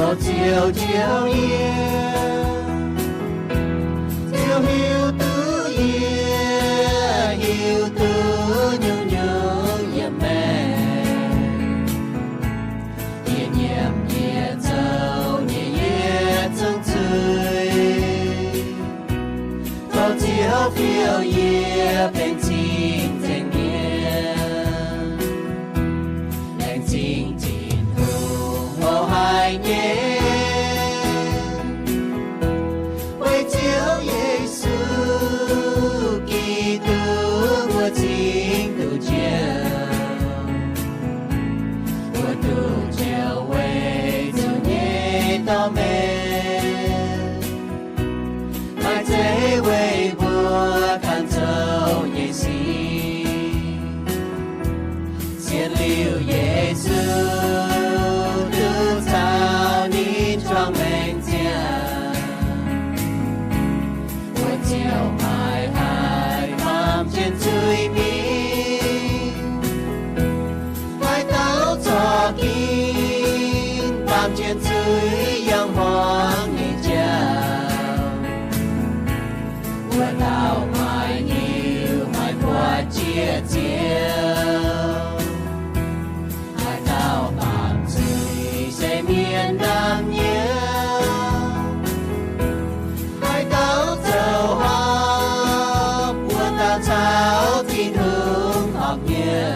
Ziouv njoux yie, Ziouv hiuv duqv yie, hiuv duqv nyungc-nyungc yiem meih. Yie nyiemc yie zoux nyei yietc zungv zuiz, tov Ziouv fiou yie benx cing-nzengc mienh. Laengz zingh Tin-Hungh mouz haic nyei, weic Ziouv Yesu Giduc mbuo cingx duqv njoux. Mbuo duqv njoux weic zuqc nyei dorh meih, maaih zeiz weic mbuo ganh zoux nyei sic. Sienx liuz Yesu duqv caux ninh juangc maengc ziangh, mbuo ziouc maiv haih baamh jienv zuiz mingh. Haaix dauh zorqv ginv baamh jienv zuiz yangh hmuangx nyei jauv, wuov dauh maiv hiuv maiv buatc jiex Ziouv. Haaix dauh baamh zuiz se mienh ndaam nyei, haaix dauh zoux horpc, wuov dauh caux Tin-Hungh horpc nyei.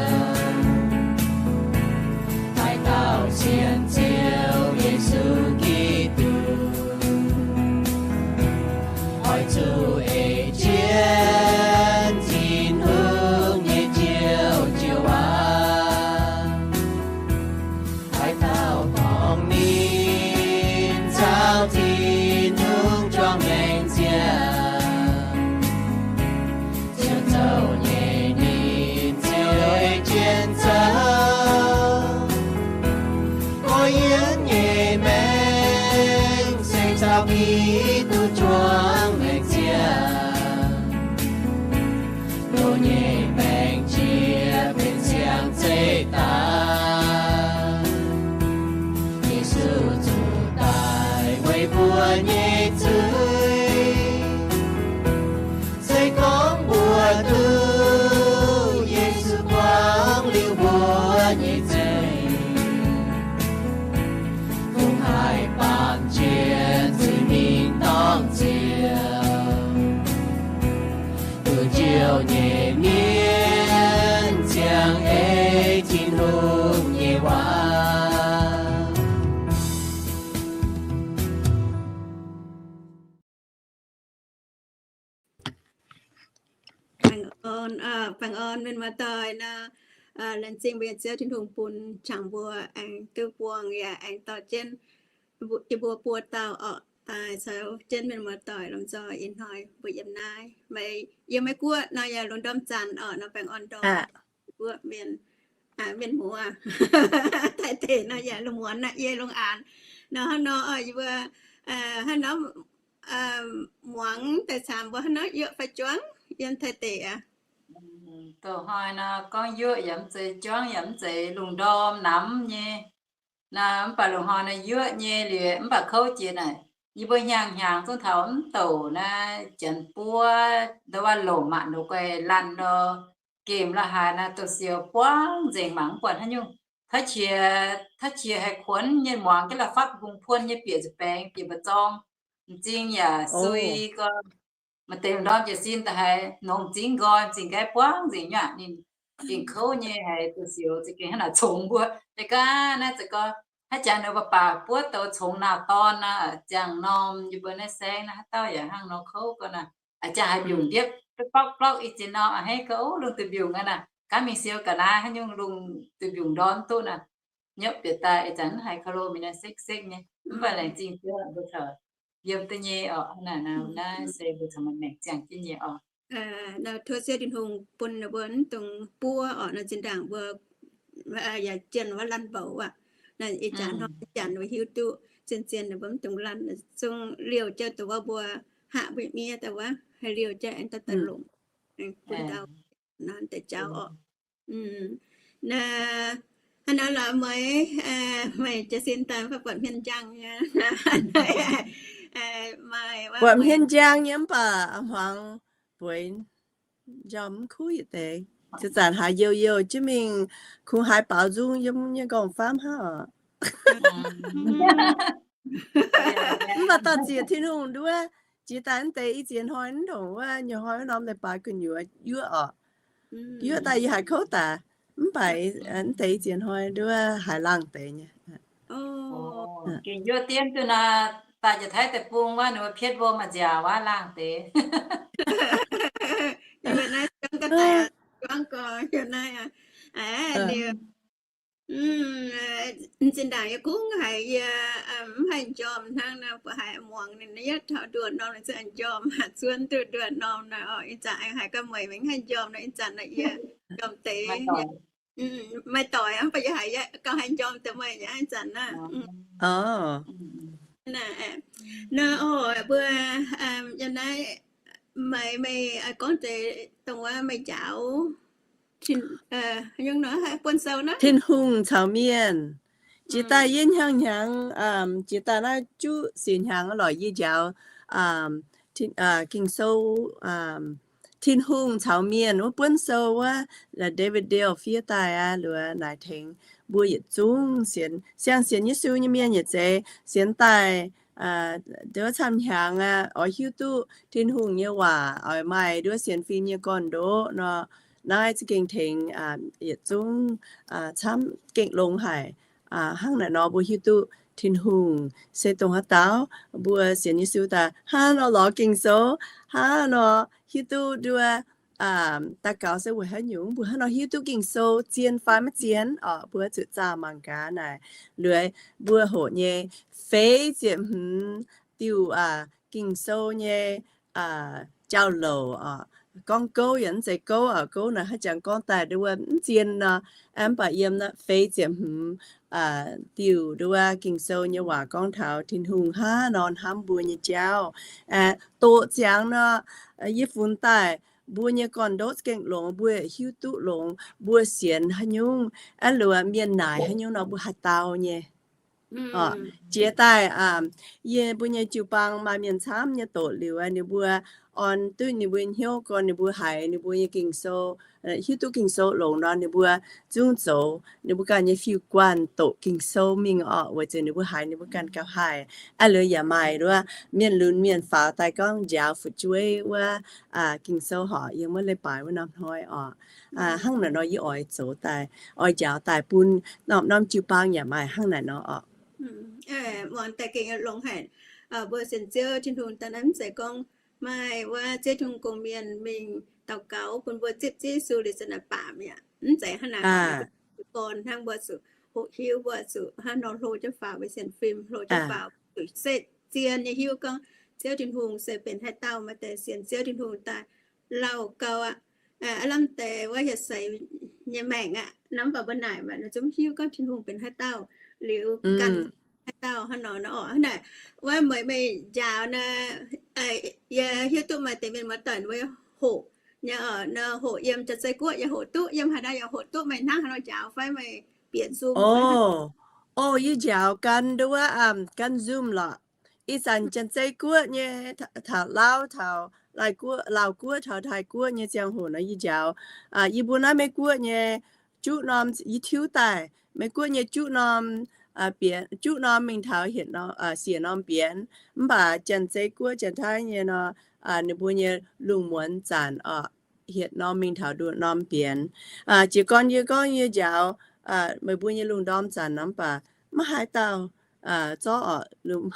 Haaix dauh sienx Ziouv Yesu Giduc, oix zuqc ei jienv Tin-Hungh nyei Ziouv jiu waac. Haaix dauh dorngc ninh caux Tin-Hungh juangc maengc ziangh, Ziouv zoux nyei ninh ziouc ei jienv zoux. Gorx-youz nyei maengc se caux Giduc juangc maengc ziangh, loz nyei maengc jiex benx siang-zeih daaih. Yesu zuqc daaih weic mbuo nyei zuiz. Se gorngv mbuo duqv Yesu buangv liuz mbuo nyei zuiz, kungx haih baamh jiex zuiz mingh dorngh Ziouv, duqv njoux nyei mienh ziangh ei Tin-Hungh nyei waac. Baengh orn, baengh orn mienh muoz-doic nor, laengz zingh mbuo nyei Ziouv Tin-Hungh bun jangx mbuo aengx duqv buangh yaac aengx dorh jienv yie mbuo buo dauh orqc, daaih caux jienv mienh muoz-doic lomh nzoih ih hnoi mbuo yiem naaiv. Meih yiem Meiv Guoqv nor yaac lungh ndorm zanc orqc, nor baengh orn ndorm Meiv Guoqv mienh, mienh muoz. Taiv deix nor yaac lungh muonz aqv, yie lungh aanx. Nor hnangv nor yie mbuo hnangv nor muangx deix caamx mbuo hnangv nor yuoqv fai juangv yiem Taiv deix aqv. Doqc hnoi nor gorngv yuoqv yaac mv zeiz, juangv yaac mv zeiz, lungh ndorm namx nyei. Naaiv mv baac lungh hnoi naaiv yuoqv nyei liuz, mv baac kouv jiex naaic, yie mbuo hnyangx-hnyangx zungv taux mv douc naaiv janx buov ndau wuov lomc mangc ndoqc guaih lanc nor, gemh la'haaix naaiv douz-sioux buangv nzengc mangc mv buatc haaix nyungc. Taiv qiex, taiv qiex haiz kuonx nyei muangx jienv la'fapv hungh puon nyei bieqc nza'baengx bieqc mba'zorng, m'zing yaac sui gorx. Maaih deix ndorm jiez sin da'haiz nongx m'zing nqoi, m'zing nqaiv buangv nzengc nyuoqc. Ninh gengh kouv nyei haiz douz-sioux za'gengh hnangv naaic congx mbuo. Da'gaav naaiv za'gengh haaix jaax ninh mbuo baac buov douz congx nauz-dorn nor, ziangh norm yie mbuo naaiv saengv naaiv haaix dauh yaac hnangv nor kouv gorx naaic. A'jangc haiz mbiungc ndiepv blokv blokv ih ziex norm a'hneiv gorx, ov, lungh duih mbiungc aqv naaic. Gaav mingh siou ga'naaiv haaix nyungc lungh duih mbiungc ndorn duqv naaic. Nyiepv bieqc daaih ih zanc haiz kalo mingh naaiv sekv-sekv nyei. Mv baac laengz zingh Ziouv mbuo corc yiem duqv nyei orqc. Naaiv se mbuo corc maengc ziangh jienv nyei orqc. Tov Ziouv Tin-Hungh bun ninh mbuo mv dungx buov orqc. Naaiv zinh ndaangc mbuo yaac jienh wuov lanv mbouc aqv. Naaiv ih zanc hnoi janx mbuo hiuv duqv zien-zien ninh mbuo mv dungx lanv, zungv liouh jienv dongh wuov mbuo hngaqv mbuo miev daaih wuov, haaix liouh jienv aengx daaih daaih longc bun ndau nor deix jauv orqc. Naaiv Naaiv lorqc meih, meih jiez sin daaih mv baac buatc hmien njang nyei. Buatc hmien njang nyei mv baac hmuangx bueix njormh mv kuv yietc deix. Ziouc zanc haiz youh youh jienv mingh kungx haiz baaux nzung yiem nyei nqorngv-famv hnangv oc. Mv baac dorh ziec Tin-Hungh nduov, jiex daaih mv deix i ziex hnoi mv ndongc wuov nyei hnoi wuov norm leiz-baaix gu'nyuoz yuoqv oc. Yuoqv daaih yie haiz kouv daaih, mv baac mv deix i ziex hnoi nduov haiz laangh deix nyei. Ging yuoqv dienv duqv naaiv daaih Janx-Taiv deic-bung wuov, ninh mbuo pietv mbuo maaih nziaauc wuov laangh deix. Zinh ndaangc yie kungx haiz yie mv haih njormh hnangv nor, buatc haiz muangx ninh yietv taux nduoh norm ninh zungv njormh, zuonv duqv nduoh norm naaic oc. Ih zanc aengx haiz gaax meih mv haih njormh nor, ih zanc naaic yie njormh deix. Maaih doic mv baac yie haiz gauh haih njormh deix meih ih zanc naaic. Nor oc, mbuo yiem naaiv meih, meih gorngv deix dongh wuov meih njaaux Tin-Hungh caux mienh. Jiex daaih yie hnyangx-hnyangx, jiex daaih naaiv juqv siec hnyangx lorqc yie njaaux Ging-Sou, Tin-Hungh caux mienh wuov buonv sou wuov, David Dale fiev daaih aqv, luoqc naaic tengx mbuo yietc zungv sienx, siang sienx Yesu nyei mienh yietc zeiz sienx daaih nduov camv hnyangx aqv, oix hiuv duqv Tin-Hungh nyei waac, oix maaih nduov sienx fim nyei gorn-ndoqv nor, naaiv za'gengh tengx yietc zungv camv gengh longx haic. Hnangv naaic nor mbuo hiuv duqv Tin-Hungh se dongh haaix dauh, mbuo sienx Yesu daaih hnangv nor lorz Ging-Sou, hnangv nor hiuv duqv nduov daux gaux se weic haaix nyungc, mbuo hnangv nor hiuv duqv Ging-Sou zien fai maiv zien oc, mbuo zuqc zaah mangc gaax naaic. Luoqc mbuo hoqc nyei feix ziepc hmz diuh Ging-Sou nyei jauv-louc oc, gorngv gouv yaac mv zeiz gouv oc, gouv naaic haaix jangx gorngv daaih nduov mv zien nor, mv baac yiem naaiv feix ziepc hmz diuh nduov Ging-Sou nyei waac gorngv taux Tin-Hungh hnangv nor hnamv mbuo nyei jauv. Doqc ziangx nor, yie funx daaih mbuo nyei gorn-ndoqv za'gengh longx, mbuo hiuv duqv longx, mbuo sienx haaix nyungc, aah, luoqc mienh naaic haaix nyungc nor mbuo haih dau nyei. Jiex daaih, yie mbuo nyei jiu-baang maaih mienh camv nyei doqc liuz, ninh mbuo orn duqv ninh mbuo hnyouv gorn, ninh mbuo haiz ninh mbuo nyei Ging-Sou, hiuv duqv Ging-Sou longx nor, ninh mbuo zungv zoux ninh mbuo ganh nyei fiuv-guanh doqc Ging-Sou mingh oc, weic zuqc ninh mbuo haiz ninh mbuo ganh gauh haih. Aah, liuz yaac maaih nduov mienh lunx mienh faaux daaih gorngv njaaux fu'jueiv wuov Ging-Sou horc yiem wuov leiz-baaix wuov norm hnoi oc. Hnangv naaic nor yie oix zoux daaih, oix njaaux daaih bun norm-norm jiu-baang yaac maaih hnangv naaic nor oc. Muangx daaih gengh longx haic. Mbuo sienx Ziouv Tin-Hungh daaih naaiv mv zeiz gorngv maaih wuov Ziouv Tin-Hungh gong-mienh mingh daux gaux bun mbuo zipv Ziouv Yesu liuz zanc naaic baamz mi'aqv. Mv zeiz hnangv naaic. Gorn hnangv mbuo zuqc hoqc hiuv, mbuo zuqc hnangv nor hlo jienv faaux mbuo sienx fim, hlo jienv faaux zuqc setv zien nyei hiuv gorngv Ziouv Tin-Hungh se benx haaix dauh, maaih deix sienx Ziouv Tin-Hungh daaih lauh gau aqv. Aav lamh deix wuov hieh seix nyei maengc aqv, mv baac mbuo naaic maaih zungv hiuv gorngv Tin-Hungh benx haaix dauh liuz ganh haaix dauh hnangv nor nor oc. Hnangv naaic wuov meih, meih njaaux naaic, yie hiuv duqv maaih deix mienh muoz-doic wuov hoqc nyei oc, nor hoqc yiem Janx-Zei Guoqv yaac hoqc duqv, yiem haaix dauh yaac hoqc duqv. Meih hnangv haaix nor njaaux fai meih bieqc Zoom? O, yie njaaux gan nduov, gan Zoom lorqc. Ih zanc Janx-Zei Guoqv nyei taux Lauv, taux Laauv Guoqv, taux Taiv Guoqv nyei ziangh hoc nor yie njaaux. Yie mbuo naaiv Meiv Guoqv nyei juqv norm yie tiuv daaih, Meiv Guoqv nyei juqv norm, juqv norm mingh taux hietc norm, siec norm bienx. Mv baac Janx-Zei Guoqv, Janx-Taiv nyei nor, ninh mbuo nyei lungh muonz zanc oc, hietc norm mingh taux nduoh norm bienx. Jiez gorn yie gorngv yie njaaux meih mbuo nyei lungh ndorm zanc nor, mv baac maiv haaix dauh zorqv oc,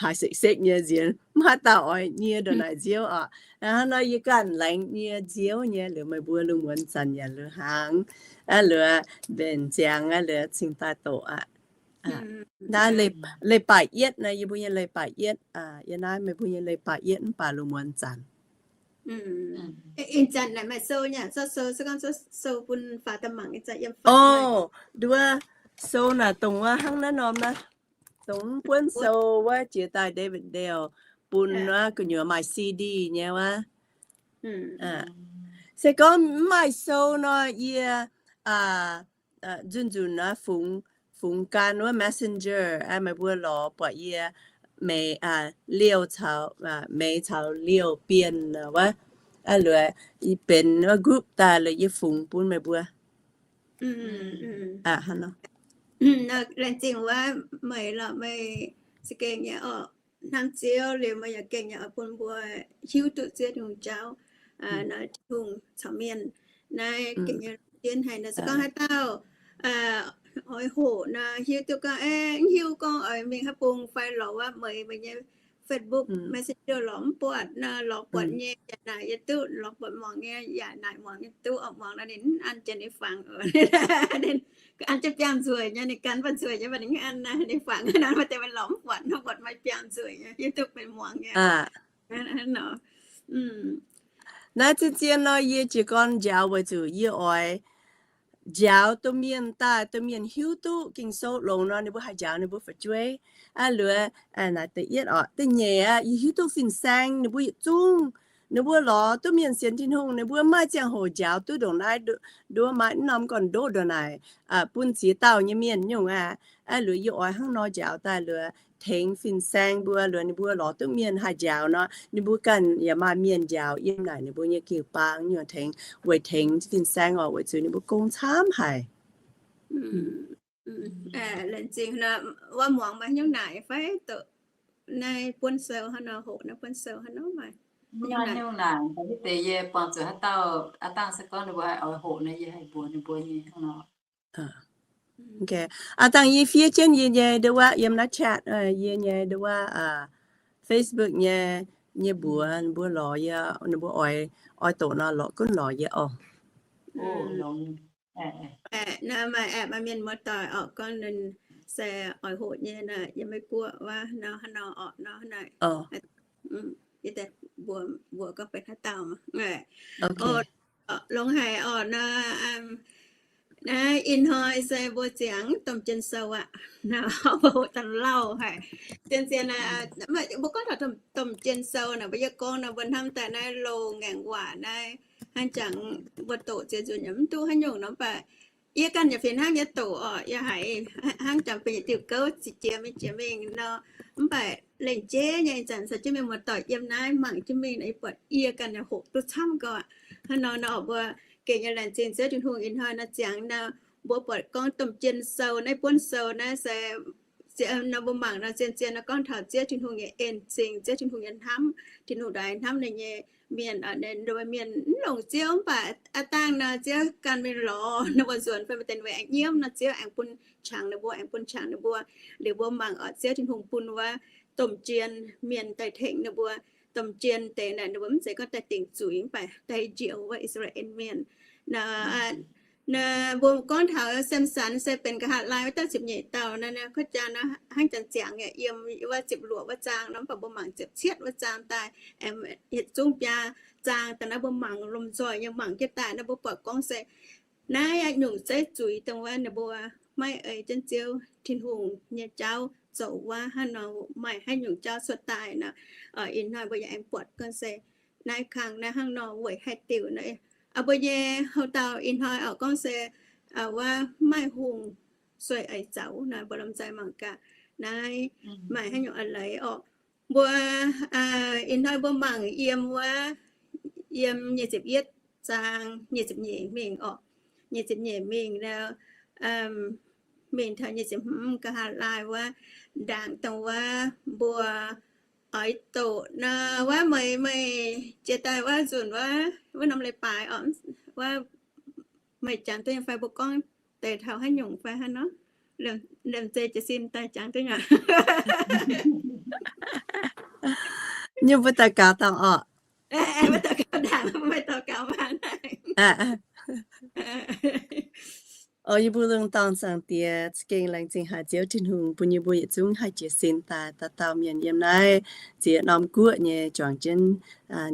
haaix sekv-sekv nyei nzienx, maiv haaix dauh oix nyie ndongc naaic nziouv oc. Hnangv nor yie ganh laengz nyie nziouv nyei, liuz meih mbuo lungh muonz zanc yaac liuz hnaangx, liuz mbenc ziangx, liuz cingx daaih doqc aqv. Naaiv leiz-baaix yietv naaiv, yie mbuo nyei leiz-baaix yietv, yie naaiv meih mbuo nyei leiz-baaix yietv mv baac lungh muonz zanc. Ih zanc naaic maaih sou nyei, zorqv sou, se gorngv zorqv sou bun faaux daaih mangc ih zanc yiem fai. O, nduov sou naaic dongh wuov hnangv naaiv norm naaiv, dongh mv buonv sou wuov jiex daaih David Dale bun wuov gu'nyuoz maaih C D nyei wuov. Se gorngv mv maaih sou nor, yie nzunc nzunc naaiv fungx fungx gan wuov messenger, meih mbuo lorz buatc yie, liouh caux, meix caux liouh bienh wuov, luoqc benx wuov group daaih, luoqc yie fungx bun meih mbuo. Laengz zingh wuov meih lorqc, meih za'gengh nyei orqc, hnamv Ziouv liuz meih yaac gengh nyei oix bun mbuo hiuv duqv Ziouv Tin-Hungh jauv, Tin-Hungh caux mienh. Naaiv gengh nyei zien haic nor, se gorngv haaix dauh oix hoqc nor, hiuv duqv gorngv, mv hiuv gorngv oix mingh haaix bung fai lorz wuov meih, meih nyei Facebook, Messenger lorz mv buatc nor, lorz buatc nyei yaac naaic yie duqv, lorz buatc muangx nyei yaac naaic muangx nyei duqv, oix muangx nor ninh mv an jienv ninh fangx. Ninh an jienv biangh nzueic nyei, ninh gan mv baac nzueic nyei, mv baac ninh mv an, ninh fangx nor, maaih deix lorz mv buatc, hnangv buatc maaih biangh nzueic nyei, hiuv duqv meih muangx nyei. Naaiv zien-zien nor, yie jiez gorn njaaux weic zuqc yie oix njaaux domh mienh daaih, domh mienh hiuv duqv Ging-Sou longx nor, ninh mbuo haih njaaux ninh mbuo fu'jueiv. Aa, luoqc, naaiv da'yietv oc. Da'nyeic aqv, yie hiuv duqv fin-saeng ninh mbuo yietc zungv, ninh mbuo lorz duqv mienh sienx Tin-Hungh, ninh mbuo maaih ziangh hoc njaaux duqv ndongc naaiv, nduov maaih mv norm gorn-ndoqv ndongc naaic bun ziex dauh nyei mienh nyungc aqv. Aa, luoqc yie oix hnangv nor njaaux daaih, luoqc tengx fin-saeng mbuo, luoqc ninh mbuo lorz duqv mienh haih njaaux nor, ninh mbuo ganh yaac maaih mienh njaaux yiem naaic ninh mbuo nyei jiu-baang nyungc tengx, weic tengx fin-saeng oc, weic zuqc ninh mbuo gong camv haic. Laengz zingh nor, wuov muangx maaih nyungc naaic fai doqc naaiv buonv sou hnangv nor, hoqc naaiv buonv sou hnangv nor maaih nyungc naaic. Deix yie buangh zuqc haaix dauh, aa dangh se gorngv ninh mbuo haih oix hoqc nor, yie haih mbuox ninh mbuo nyei hnangv nor. Aa dangh yie fiev jienv yie nyei nduov wuov yiem naaiv chat, yie nyei nduov wuov Facebook nyei, nyei mbuox ninh mbuo lorz yie, ninh mbuo oix, oix doqc nor lorz gunv lorz yie oc. Maaih, maaih mienh muoz-doic oc, gorngv ninh se oix hoqc nyei nor, yiem Meiv Guoqv wuov nor, hnangv nor oc, nor hnangv naaic. Yie mbuox gorngv benx haaix dauh. Longx haic oc nor. Naaiv ih hnoi se mbuo ziangx domh jien sou aqv. Mbuo hoqc daaih lauh haic. Zien-zien, mbuo gorngv taux domh jien sou naaic, mbuo yie gorngv nor, mbuo hnamv daaih naaiv loz-ngaengc waac naaiv, hnangv jangx mbuo doqc ziex nzunc yaac mv duqv haaix nyungc nor, mv baac yie ganh yaac fih hnangv nyei doqc oc. Yie haiz hnangv jangx benx yietc diuh gouv jiex mingh jiex mingh nor, mv baac lengc jeiv nyei ih zanc caux jienv mienh muoz-doic yiem naaiv mangc jienv mingh nor, yie buatc yie ganh yaac hoqc duqv camv gau aqv. Hnangv nor nor, mbuo gengh nyei laengz zingh Ziouv Tin-Hungh ih hnoi nor ziangx nor, mbuo buatc gorngv domh jien sou naaiv, buonv sou naaiv se nor mbuo mangc nor, zien-zien nor gorngv taux Ziouv Tin-Hungh nyei en-zingh, Ziouv Tin-Hungh nyei hnamv, Tin-Hungh ndaaih hnamv ninh nyei mienh, mienh mv longc Ziouv mv baac aav dangh nor Ziouv ganh mingh lorz ninh mbuo nzuonx fai maaih deix weic aengx nyiemv nor, Ziouv aengx bun qangx ninh mbuo, aengx bun qangx ninh mbuo. Liuz mbuo mangc oc, Ziouv Tin-Hungh bun wuov domh jien mienh daaih tengx ninh mbuo. Domh jien deix naaic ninh mbuo mv zeiz gorngv daaih dingc zuiz mv baac daaih njoux wuov I^saa^laa^en Mienh. Mbuo gorngv taux Samson se benx nqa'haav laai wuov dauh ziepc nyeic dauh nor, kuv jaa nor hnangv jangx ziangx yiem wuov ziepc luoqc wuov zaang nor, mv baac mbuo mangc ziepc cietv wuov zaang daaih, yietc zungv biaa zaang daaih naaiv mbuo mangc lomh nzoih nyei mangc jienv daaih nor, mbuo buatc gorngv se naaiv nyungc zeiv zuiz dongh wuov ninh mbuo maiv ei jienv Ziouv Tin-Hungh nyei jauv zoux wuov, hnangv nor maaih haaix nyungc jauv cuotv daaih nor, ih hnoi mbuo yaac aengx buatc gorngv se naaiv kang naaiv hnangv nor weic haaix diuc nor, mbuo nyei houv dauh ih hnoi oc gorngv se wuov maaih hungh sueih eix zaux nor, mbuo lomh nzoih mangc gaax naaiv maaih haaix nyungc a'leiz oc. Mbuo ih hnoi mbuo mangc yiem wuov, yiem nyic ziepc yietv zaang nyic ziepc nyeic mingh oc, nyic ziepc nyeic mingh nor, mingh taux nyic ziepc hmz nqa'haav laai wuov ndaangc dongh wuov mbuo oix doqc nor, wuov meih, meih jiex daaih wuov nzunc wuov, wuov norm leiz-baaix oc, wuov meih jangx duqv nyei fai mbuo gorngv deix taux haaix nyungc fai hnangv nor, liemh zeih jiez sin daaih jangx duqv nyei. Nyei mbuo daux gaux dangh oc. Mbuo daux gaux dangh, mbuo daux gaux dangh. Yie mbuo lungh dorngh Zaangc Diex za'gengh laengz zingh haic Ziouv Tin-Hungh bun yie mbuo yietc zungv haih jiez sin daaih dauh dauh mienh yiem naaiv ziex norm guoqv nyei juangc jienv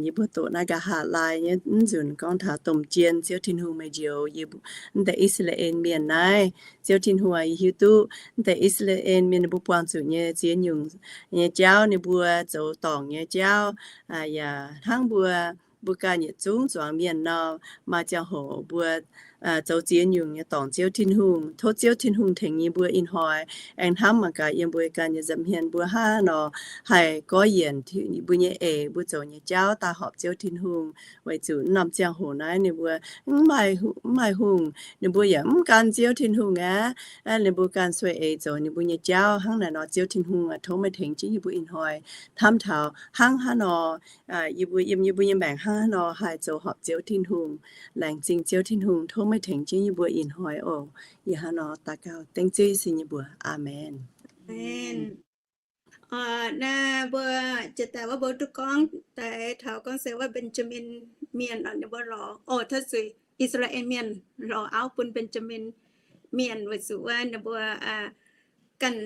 yie mbuo doqc naaiv nqa'haav laai nyei mv nzunc gorngv taux domh jien Ziouv Tin-Hungh meih njoux yie mbuo, mv deix I^saa^laa^en Mienh naaiv. Ziouv Tin-Hungh, yie hiuv duqv mv deix I^saa^laa^en Mienh ninh mbuo buangh zuqc nyei ziex nyungc nyei jauv, ninh mbuo zoux dorngc nyei jauv, yaac hnangv mbuo, mbuo ganh yietc zungv zuangx mienh nor, maaih ziangh hoc mbuo zoux ziex nyungc nyei dorngc Ziouv Tin-Hungh. Tov Ziouv Tin-Hungh tengx yie mbuo ih hnoi aengx hnamv mangc gaax yiem mbuo ganh nyei nza'hmien mbuo hnangv haaix nor haih gorngv yienc mbuo nyei eix, mbuo zoux nyei jauv daaih horpc Ziouv Tin-Hungh, weic zuqc norm ziangh hoc naaiv ninh mbuo mv maaih hungh, ninh mbuo yaac mv gan Ziouv Tin-Hungh aqv. Ninh mbuo ganh sueih eix zoux ninh mbuo nyei jauv hnangv naaic nor. Ziouv Tin-Hungh, tov meih tengx jienv yie mbuo ih hnoi hnamv taux hnangv haaix nor yie mbuo yiem yie mbuo nyei maengc hnangv haaix nor haih zoux horpc Ziouv Tin-Hungh, laengz zingh Ziouv Tin-Hungh. Tov meih tengx jienv yie mbuo ih hnoi oc. Yie hnangv nor daux gaux dengv Ziouv Yesu nyei mbuox. Aamen. Naaiv mbuo jiex daaih wuov mbuo duqv gorngv daaih taux gorngv se wuov Mben^jaa^min Mienh oc, ninh mbuo lorz, o, tov zuiz, I^saa^laa^en Mienh lorz auv bun Mben^jaa^min Mienh weic zuqc wuov ninh mbuo ganh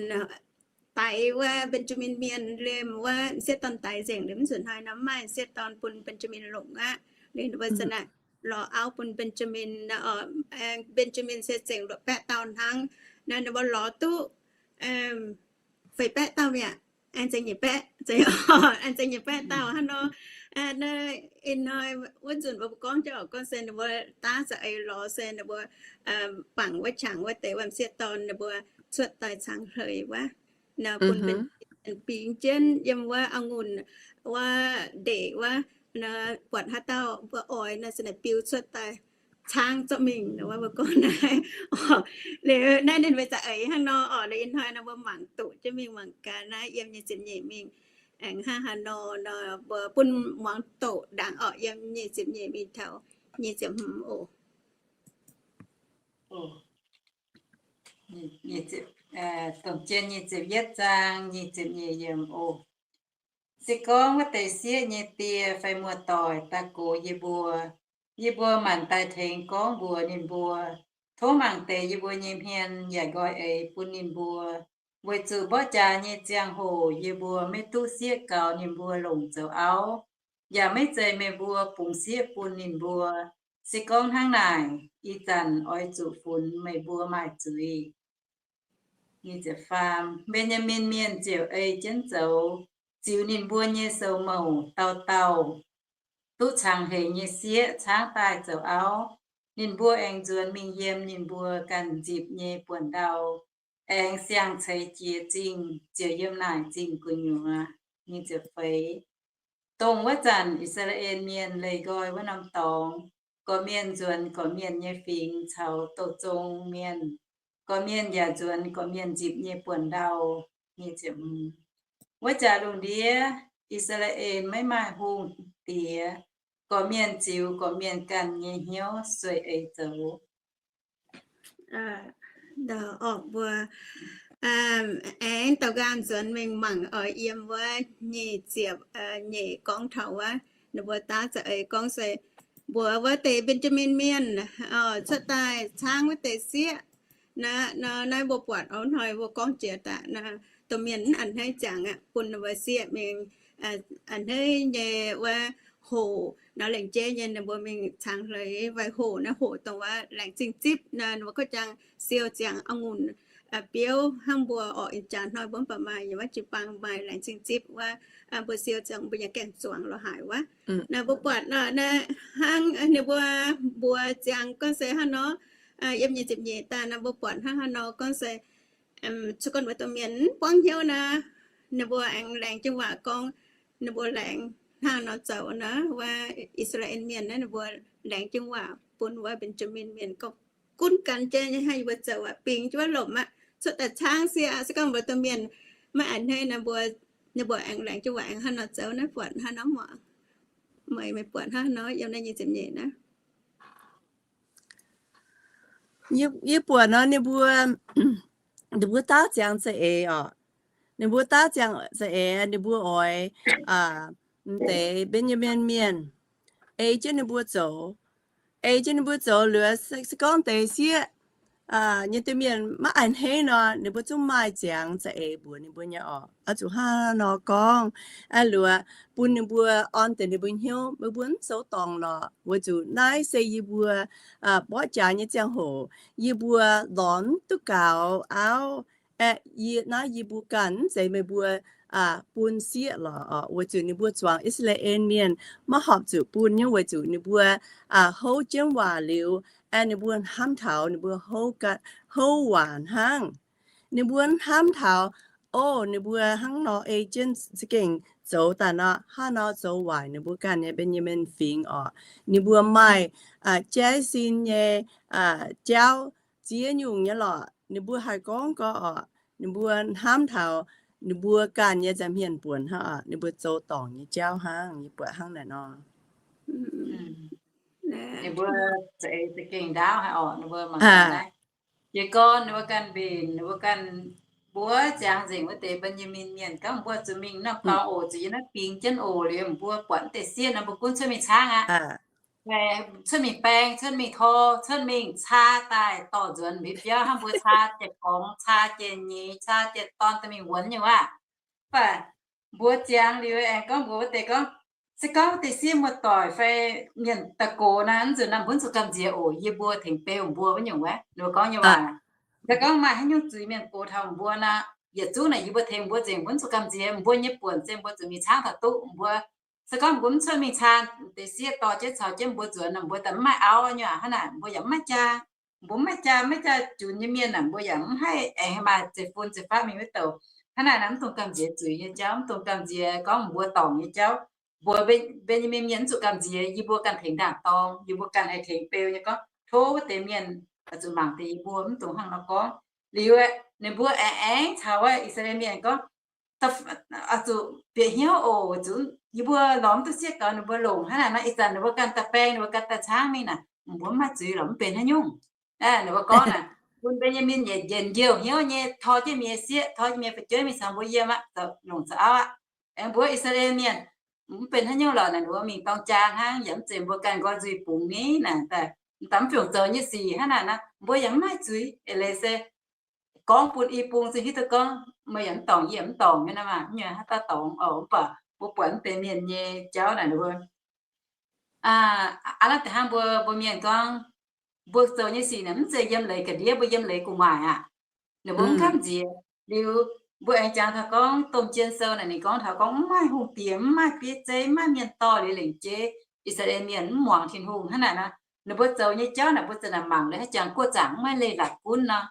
daix wuov Mben^jaa^min Mienh liemh wuov m'sieqv dorn daix nzengc liuz, mv zuqc hnoi nor mv maaih m'sieqv dorn bun Mben^jaa^min longc aqv. Liuz ninh mbuo za'naaic lorz auv bun Mben^jaa^min, Mben^jaa^min se zengc luoqc baeqv dauh hnangv. Naaiv ninh mbuo lorz duqv feix baeqv dauh mi'aqv. Aengx zengc nyeic baeqv, aengx zengc nyeic baeqv dauh hnangv nor. Naaiv ih hnoi wuov nzunc mbuo gorngv jauv gorngv se ninh mbuo daav za'eix lorz se ninh mbuo bangc wuov qangx wuov deix wuov m'sieqv dorn ninh mbuo cuotv daaih cangx hleix wuov, bun Mben^jaa^min bingx jienv yiem wuov a'ngunc wuov ndeic wuov, buatc haaix dauh mbuo oix naaiv se naaic biu cuotv daaih caangv zorqv mingh nor wuov mbuo gorngv naaiv. Liuz naaiv ninh mbuo za'eix hnangv nor oc. Liuz ih hnoi nor mbuo mangc doqc jienv mingh mangc gaax naaiv yiem nyic ziepc nyeic mingh aengx hnangv haaix nor nor mbuo bun muangx doqc ndaangc oc. Yiem nyic ziepc nyeic mingh taux nyic ziepc hmz oc. Dongh jien nyic ziepc yietv zaang nyic ziepc nyeic yiemc oc. Se gorngv wuov deix sieqv nyei die fai muoz-doic daaih gox yie mbuo, yie mbuo maanc daaih tengx gorngv mbuox ninh mbuo, tov mangc deix yie mbuo nyei hmien yaac nqoi eix bun ninh mbuo, weic zuqc mborqv jaax nyei ziangh hoc yie mbuo maiv duqv sieqv gaux ninh mbuo longc zoux auv, yaac maiv zeiz meih mbuo bungx sieqv bun ninh mbuo. Se gorngv hnangv naaic, ih zanc oix zuqc funx meih mbuo maaic zuiz. Mben^jaa^min Mienh ziouc ei jienv zoux, ziux ninh mbuo nyei sou mouc dauh dauh duqv cangx hleix nyei sieqv caangv daaih zoux auv. Ninh mbuo aengx nzuonx mingh yiem ninh mbuo ganh nzipc nyei buonc ndau, aengx siang-ceix jiex zingh, ziouc yiem naaic zingh gu'nyuoz. Dongh wuov zanc I^saa^laa^en Mienh leih nqoi wuov norm dorngx, gorqv-mienh nzuonx gorqv-mienh nyei fingx caux douz-zong mienh. Gorqv-mienh yaac nzuonx gorqv-mienh nzipc nyei buonc ndau. Wuov jaax lungh ndiev, I^saa^laa^en maiv maaih hungh diex. Gorqv-mienh ziux gorqv-mienh ganh nyei hnyouv sueih eix zoux. Mbuo aengx douc nqaang nzuonx mingh mangc oix yiem wuov nyic ziepc nyeic gorngv taux wuov, ninh mbuo daav za'eix gorngv se mbuox wuov deix Mben^jaa^min Mienh cuotv daaih caangv wuov deix sieqv. Naaiv mbuo buatc oix hnoi mbuo gorngv jiex daaih, domh mienh mv a'hneiv ziangx aqv, bun ninh mbuo sieqv mingh a'hneiv nyei wuov hoc nor, lengc jeiv nyei ninh mbuo mingh caangx hleix waaic hoc naaiv, hoc dongh wuov laengz zingh zipv naaiv, ninh mbuo gorngv jangx siou ziangx a'ngunc biouv hnangv mbuo orqc. Ih jaax hnoi mbuo mv baac maaih yiem wuov jiu-baang maaih laengz zingh zipv wuov, mbuo siou ziangx mbuo nyei gaeng zuangx lorz haic wuov. Naaiv mbuo buatc naaiv hnangv ninh mbuo mbuox ziangx gorngv se hnangv nor, yiem nyic ziepc nyeic daaih naaiv mbuo buatc hnangv haaix nor gorngv se, se gorngv mbuo domh mienh mv buangv hnyouv naaiv, ninh mbuo aengx laengz jienv waac gorngv, ninh mbuo laengz hnangv nor zoux naaiv, wuov I^saa^laa^en Mienh naaiv ninh mbuo laengz jienv waac bun wuov Mben^jaa^min Mienh gorngv, gunv gan jienv nyei hnangv yie mbuo zoux aqv, bingx jienv wuov lomc aqv, cuotv daaih caangv sieqv aqv. Se gorngv mbuo domh mienh maiv a'hneiv naaiv mbuo, ninh mbuo aengx laengz jienv waac aengx hnangv nor zoux naaiv, buatc hnangv nor muoc. Meih, meih buatc hnangv nor yiem naaiv nyic ziepc nyeic naaiv. Yie buatc nor ninh mbuo, ninh mbuo daav ziangx za'eix oc. Ninh mbuo daav ziangx za'eix, ninh mbuo oix m'deix Mben^jaa^min Mienh ei jienv ninh mbuo zoux, ei jienv ninh mbuo zoux liuz, se gorngv deix sieqv nyei domh mienh maiv a'hneiv nor, ninh mbuo zungv maaih ziangx za'eix mbuox ninh mbuo nyei oc. Oix zuqc hnangv nor gorngv, liuz bun ninh mbuo orn deix ninh mbuo hnyouv, meih mbuo mv zoux dorngc lorqc, weic zuqc naaiv se yie mbuo mborqv jaax nyei ziangh hoc, yie mbuo lorz mv duqv gaux auv. Aeqv, yie naaiv yie mbuo ganh mv zeiz meih mbuo bun sieqv lorqc oc. Weic zuqc ninh mbuo zuangx I^saa^laa^en Mienh maiv horpc zuqc bun nyei, weic zuqc ninh mbuo houv jienv waac liuz, Ninh mbuo hnamv taux ninh mbuo houv waac hnangv. Ninh mbuo hnamv taux, o, ninh mbuo hnangv nor ei jienv za'gengh zoux daaih nor, hnangv nor zoux waaic ninh mbuo ganh nyei Mben^yaa^min Fingx oc. Ninh mbuo maaih jaiv sin nyei jauv ziex nyungc nyei lorqc. Ninh mbuo haih gorngv gorx oc, ninh mbuo hnamv taux ninh mbuo ganh nyei nza'hmien buonc hnangv oc, ninh mbuo zoux dorngc nyei jauv hnangv, yie buatc hnangv naaic nor. Ninh mbuo za'eix za'gengh ndaauv haic oc, ninh mbuo mangc gaax naaiv. Jiez gorn ninh mbuo ganh mbenc, ninh mbuo ganh mbuox ziangx nzengc wuov deix Mben^yaa^min Mienh gorngv, mbuo zuqc mingh norm dorngx oc, zuqc yiem naaiv bingx jienv oc. Liuz mbuo buatc deix sieqv nor mbuo gunv cuotv mingh caangv aqv. Cuotv mingh baeng, cuotv mingh tor, cuotv mingh caa daaih dorh nzuonx mbuo biauv hnangv, mbuo caa jiex gorngx, caa jiex nyeiz, caa jiex dorn daaih mingh wuonx nyei waac. Mv baac mbuo ziangx liuz aengx gorngv mbuox wuov deix gorngv, se gorngv wuov deix sieqv muoz-doic fai mienh da'gox naaiv, mv zuqc naaiv, mbuo mv zuqc gamh nziex oc, yie mbuo tengx beu mbuo wuov nyungc wuov, ninh mbuo gorngv nyei waac. Se gorngv maaih haaix nyungc zuiz mienh gox taux mbuo nor, yietc zungv naaic yie mbuo tengx mbuo nzengc, mbuo mv zuqc gamh nziex. Mbuo nyei buonc se mbuo zuqc mingh caangv taux duqv mbuo. Se gorngv mbuo mv cuotv mingh caa deix sieqv dorh jienv caux jienv mbuo nzuonx nor, mbuo daaih mv maaih auv nyei aqv. Hnangv naaic mbuo yaac mv maaih jaa, mbuo mv maaih jaa, maiv jaa junc nyei mienh naaic, mbuo yaac mv haih aengx maaih zeiv fun zeiv faqv mingh wuov douc. Hnangv naaic nor mv dungx gamh nziex zuiz nyei jauv, mv dungx gamh nziex gorngv mbuo dorngc nyei jauv. Mbuox Mben^yaa^min Mienh mv zuqc gamh nziex, yie mbuo ganh tengx ndaangc dorng, yie mbuo ganh haih tengx beu nyei gorngv, tov wuov deix mienh oix zuqc mangc deix yie mbuo, mv dungx hnangv nor gorngv. Liuz ninh mbuo aengx aengx caux wuov I^saa^laa^en Mienh gorngv, oix zuqc bieqc hnyouv oc, zuqc yie mbuo lorz mv duqv sieqv gaux ninh mbuo longc. Hnangv naaic nor ih zanc ninh mbuo ganh daaih baeng, ninh mbuo ganh daaih caangv mingh naaic, mbuo mv maaih zuiz lorqc, mv benx haaix nyungc. Ninh mbuo gorngv naaic, bun Mben^yaa^min yietc njiec njiouh hnyouv nyei tor jienv mienh sieqv, tor jienv mienh fu'jueiv mingh caux mbuo yiem aqv, zoux longc zoux auv aqv. Aengx mbuox I^saa^laa^en Mienh, mv benx haaix nyungc lorqc naaic, ninh mbuo mingh dorng jaa hnangv, yaac mv zeiz mbuo ganh nqoi nzuih bungx ni naaic, daaih daaih mv fungc zoux nyei sic. Hnangv naaic nor mbuo yaac mv maaih zuiz. Eix leiz se gorngv bun i bung zungv hiuv duqv gorngv meih yaac mv dorngc, yie yaac mv dorngc nyei nor maah, mv nyungc haaix dauh dorngx oc. Mv baac mbuo buatc mv deix mienh nyei jauv naaic, ninh mbuo aav lamh deix hnangv mbuo, mbuo mienh gorngv, mbuo zoux nyei sic naaic mv zeiz yiem leiz ga'ndiev, mbuo yiem leiz gu'nguaaic aqv. Ninh mbuo mv gamh nziex. Liuz mbuo aengx jangx taux gorngv domh jien sou naaic, ninh gorngv taux gorngv mv maaih hungh diex, mv maaih bieiv zeiv, mv maaih mienh dorh liuz lengc jeiv, I^saa^laa^en Mienh mv muangx Tin-Hungh. Hnangv naaic nor, ninh mbuo zoux nyei jauv naaic mbuo za'naaic mangc liuz haaix jangx guoqv zaangc mv maaih leiz-latc gunv nor,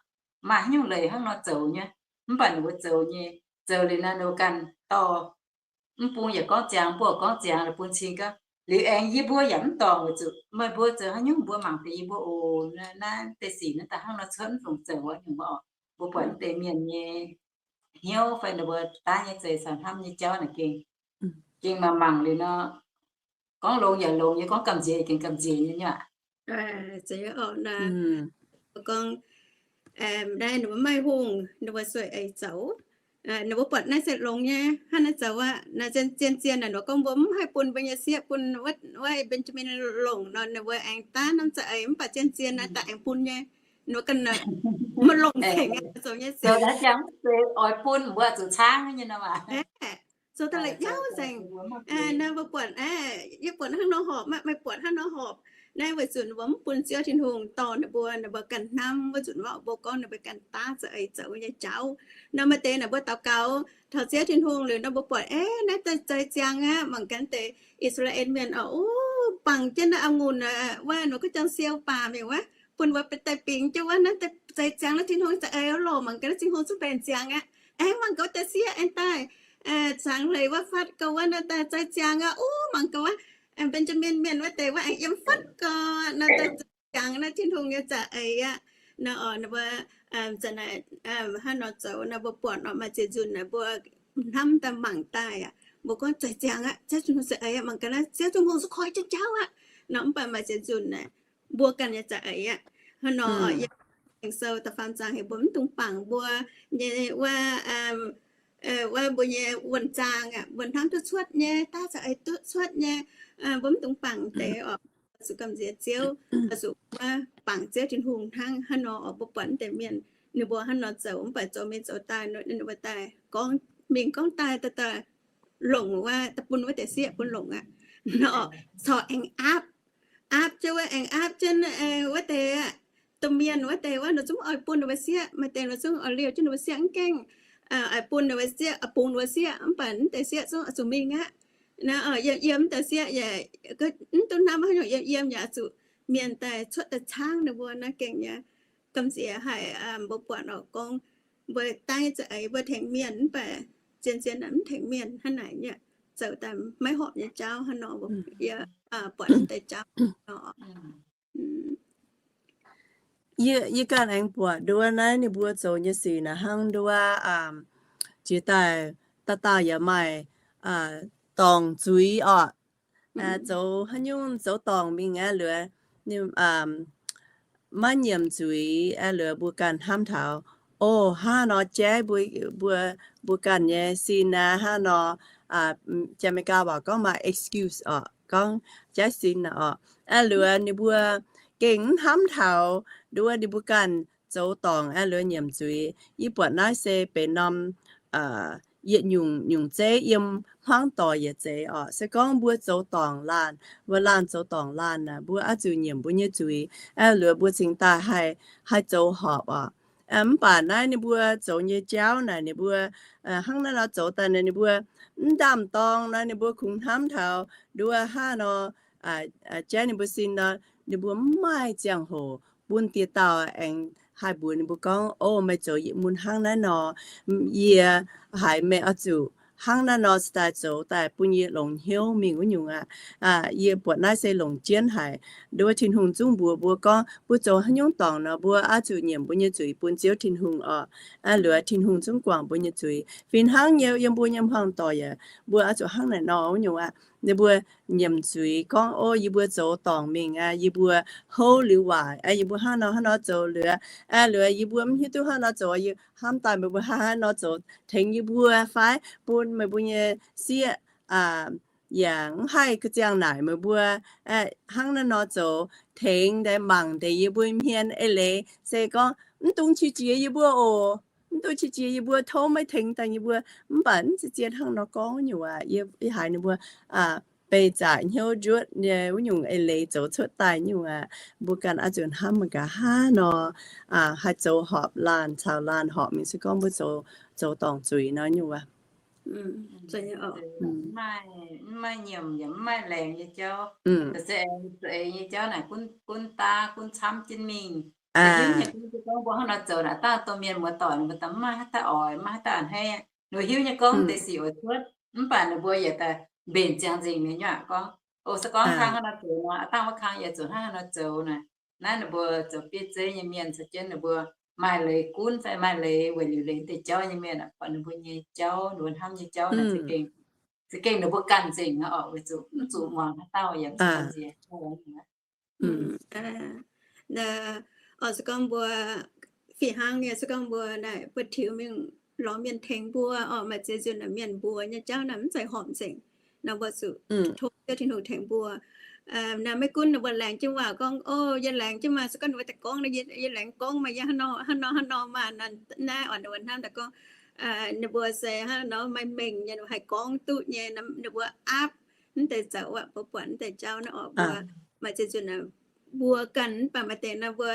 maaih haaix nyungc leiz hnangv nor zoux nyei. Mv baac ninh mbuo zoux nyei, zoux liuz naaiv ninh mbuo ganh dorh mv bung yaac gorngv ziangx, mbuo gorngv ziangx, bun cing gaax. Liuz aengx yie mbuo yaac mv dorngc weic zuqc meih mbuo zoux haaix nyungc mbuo mangc deix yie mbuo oc. Naaiv deix sic naaiv daaih hnangv nor cuotv mv fungc zoux wuov nyungc mbuo oc. Mbuo buatc mv deix mienh nyei hnyouv fai ninh mbuo daav nyei zeix caux hnamv nyei jauv naaic gengh, gengh mangc mangc liuz nor, gorngv longx yaac longx nyei, gorngv gamh nziex yaac gengh gamh nziex nyei aqv. Gorngv naaiv ninh mbuo maaih hungh, ninh mbuo sueih eix zoux. Ninh mbuo buatc naaiv se longx nyei, hnangv naaiv zoux aqv. Naaiv zien zien naaic, ninh mbuo gorngv mbuo mv haih bun mbuo nyei sieqv bun wuov Benjamin longc nor, ninh mbuo aengx daav norm za'eix mv baac zien zien naaiv daaih aengx bun nyei. Ninh mbuo ganh maaih longc tengx zoux nyei sic. Zoux daaih la'nyauv nzengc. Naaiv mbuo buatc, yie buatc hnangv nor horpc, meih buatc hnangv nor horpc. Naaiv weic zuqc ninh mbuo mv bun Ziouv Tin-Hungh dorh ninh mbuo, ninh mbuo ganh hnamv wuov nzunc, mbuo gorngv ninh mbuo ganh daav za'eix zoux nyei jauv. Nor maaih deix naaic mbuo daux gaux taux Ziouv Tin-Hungh liuz nor mbuo buatc, eix, naaiv daaih za'eix ziangx aqv, mangc gaax deix I^saa^laa^en Mienh oc, bangc jienv naaiv a'ngunc wuov, ninh mbuo gorngv jang siou baac mingh wuov, bun mbuo daaih bingx jienv wuov, naaiv daaih za'eix ziangx, naaiv Tin-Hungh za'eix lorqc, mangc gaax naaiv Tin-Hungh zungv benx ziangx aqv. Aengx mangc gaax wuov deix sieqv aengx daaih zaangc leiz wuov fatv gau wuov, naaiv daaih za'eix ziangx aqv. Ov, mangc gaax wuov Benjamin Mienh wuov deix wuov aengx yiem fatv gau, naaiv daaih za'eix ziangx, naaiv Tin-Hungh nyei za'eix aqv. Nor oc, ninh mbuo za'naaic hnangv nor zoux nor, mbuo buatc oc, maaih ziex nzunc naaic mbuo hnamv daaih mangc daaih aqv, mbuo gorngv za'eix ziangx aqv, Ziouv Tin-Hungh za'eix aqv, mangc gaax naaiv Ziouv Tin-Hungh zungv koi jienv jauv aqv. Nor mv baac maaih ziex nzunc naaic mbuo ganh nyei za'eix aqv. Hnangv nor oc, Ging-Sou da'faam zaang heuc mbuo mv dungx bangc mbuo nyei wuov, wuov mbuo nyei wuonh zaang aqv, mbuo hnamv duqv cuotv nyei, daav za'eix duqv cuotv nyei, mbuo mv dungx bangc deix oc. Zuqc gamh nziex Ziouv, zuqc wuov bangc Ziouv Tin-Hungh hnangv. Hnangv nor oc, mbuo buatc mv deix mienh ninh mbuo hnangv nor zoux, mv baac zoux mingh zoux daaih ninh mbuo daaih gorngv mingh gorngv daaih, daaih longc wuov, daaih bun wuov deix sieqv bun longc aqv. Nor corc aengx aapv, aapv jienv wuov, aengx aapv jienv wuov deix aqv. Domh mienh wuov deix wuov, ninh zungv oix bun ninh mbuo sieqv, maaih deix ninh zungv oix liouh jienv ninh mbuo sieqv mv gaengh, oix bun ninh mbuo sieqv, oix bungx ninh mbuo sieqv, mv baac mv deix sieqv zungv oix zuqc mingh aqv. Nor yiem yiem mv deix sieqv yaac mv duqv hnamv haaix nyungc, yiem yiem yaac zuqc mienh daaih cuotv daaih caangv ninh mbuo naaiv gengh nyei gamh nziex haic. Mbuo buatc oc gorngv mbuo daaih za'eix mbuo tengx mienh mv baac zien-zien mv tengx mienh hnangv naaic nyei, zoux daaih maiv horpc nyei jauv hnangv nor, yie buatc deix jauv nor. Yie, yie ganh aengx buatc nduov naaiv ninh mbuo zoux nyei sic naaic hnangv nduov, jiex daaih dauh dauh yaac maaih dorngc zuiz oc. Zoux haaix nyungc zoux dorngc mingh aeqv, liuz maiv nyiemc zuiz aeqv, liuz mbuo ganh hnamv taux, o, hnangv nor jaiv mbuo, mbuo, mbuo ganh nyei sin aqv, hnangv nor, jaa Meigaa waac gorngv maaih excuse oc, gorngv jaiv sin oc. Aeqv, liuz ninh mbuo gengh mv hnamv taux nduov ninh mbuo ganh zoux dorngc aeqv, liuz nyiemc zuiz. Yie buatc naaiv se benx norm yietc nyungc, nyungc zeiv yiem hmuangv doic yietc zeiz oc. Se gorngv mbuo zoux dorngc laanh, mbuo laanh zoux dorngc laanh naaic, mbuo oix zuqc nyiemc mbuo nyei zuiz aeqv, liuz mbuo cingx daaih haih, haih zoux horpc oc. Mv baac naaiv ninh mbuo zoux nyei jauv naaic, ninh mbuo hnangv naaiv nor zoux daaih naaic, ninh mbuo mv ndaam-dorng nor, ninh mbuo kungx hnamv taux nduov hnangv nor jaiv ninh mbuo sin nor, ninh mbuo mv maaih ziangh hoc bun dieh dauh aengx haih mbuox ninh mbuo gorngv, o, meih zoux mun hnangv naaiv nor, yie haiz meih oix zuqc hnangv naaiv nor cingx daaih zoux daaih bun yie longx hnyouv mingh wuov nyungc aqv. Yie buatc naaiv se longc jienv haic. Nduov Tin-Hungh zungv mbuox mbuo gorngv mbuo zoux haaix nyungc dorngc nor, mbuo oix zuqc nyiemc mbuo nyei zuiz bun Ziouv Tin-Hungh oc. Aeqv, liuz Tin-Hungh zungv guangc mbuo nyei zuiz. Fih hnangv nyei yiem mbuo nyei hmuangv doic yaac, mbuo oix zuqc hnangv naaic nor wuov nyungc aqv. Ninh mbuo nyiemc zuiz gorngv, o, yie mbuo zoux dorngc mingh aqv, yie mbuo houv liuz waaic aqv, yie mbuo hnangv nor hnangv nor zoux liuz aqv, liuz yie mbuo mv hiuv duqv hnangv nor zoux, yie hnamv daaih meih mbuo hnangv nor zoux tengx yie mbuo fai bun meih mbuo nyei sieqv yaac mv haih ga'ziangh naaic meih mbuo hnangv naaiv nor zoux, tengx deix mangc deix yie mbuo hmien eix leiz se gorngv mv dungx qiex jiez yie mbuo oc. Mv dungx qiex jiez yie mbuo, tov meih tengx daaih yie mbuo. Mv baac mv zeiz zien hnangv nor gorngv nyungc aqv. Yie, yie haiz ninh mbuo beih zaqc hnyouv njuotv nyei wuov nyungc eix leiz zoux cuotv daaih nyungc aqv. Mbuo ganh oix zuqc hnamv mangc gaax hnangv nor haih zoux horpc laanh, caux laanh horpc mingh se gorngv mbuo zoux, zoux dorngc zuiz nor nyungc aqv. Mv maaih nyiemc yaac mv maaih laengz nyei jauv. Za'eix nyei jauv naaic gunv daav gunv camv jienv mingh. Hiuv nyei gorngv se gorngv mbuo hnangv nor zoux naaic, dangh domh mienh muoz-doic ninh mbuo daaih mv maaih haaix dauh oix, mv maaih haaix dauh a'hneiv. Ninh mbuo hiuv nyei gorngv deix sic oix cuotv, mv baac ninh mbuo yaac daaih mbenc ziangx nzengc nyei aqv gorngv, o, se gorngv kang hnangv nor zoux nor, aa dangh wuov kang yaac zuqc hnangv haaix nor zoux naaic. Naaiv ninh mbuo zoux bieiv zeiv nyei mienh caux jienv ninh mbuo maaih leiz gunv fai maaih leiz weic liuc leiz deix jauv nyei mienh aeqv, buatc ninh mbuo nyei jauv, ninh mbuo hnamv nyei jauv naaic za'gengh, za'gengh ninh mbuo ganh nzengc oc, weic zuqc mv zuqc muangx haaix dauh yaac mv zuqc nziex. Oc, se gorngv mbuo fih hnangv nyei, se gorngv mbuo naaic mbuo tiux mingh lorz mienh tengx mbuo oc, maaih ziex nzunc naaic mienh mbuox nyei jauv naaic mv zeiz horpc nzengc. Nor mbuo zuqc tov Ziouv Tin-Hungh tengx mbuo. Naaiv maiv gunv ninh mbuo laengz jienv waac gorngv, o, yie laengz jienv maah, se gorngv ninh mbuo daaih gorngv, yie laengz gorngv maah, yie hnangv nor hnangv nor hnangv nor maah, naaiv oc, ninh mbuo hnamv daaih gorngv ninh mbuo se hnangv nor maaih mengh nyei, ninh mbuo haih gorngv duqv nyei, ninh mbuo aapv mv deix zoux aqv. Mbuo buatc mv deix jauv naaiv oc, mbuo maaih ziex nzunc mbuo ganh mv baac maaih deix nor mbuo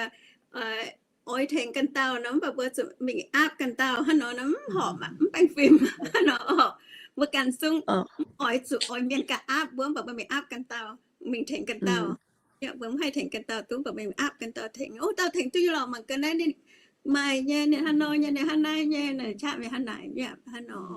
oix tengx ganh dauh nor, mv baac mbuo zuqc mingh aapv ganh dauh hnangv nor, mv horpc aqv, mv baengh fim hnangv nor oc. Mbuo ganh zungv mv oix zuqc oix mienh ganh aapv mbuo, mv baac mbuo mingh aapv ganh dauh, mingh tengx ganh dauh. Mbuo mv haih tengx ganh dauh duqv, mv baac mingh aapv ganh dauh tengx. O, dauh tengx duqv nyei lorqc, mangc gaax naaiv ninh maaih nyei, ninh hnangv nor nyei, ninh hnangv naaiv nyei, ninh qaqv mingh hnangv naaic nyei, hnangv nor.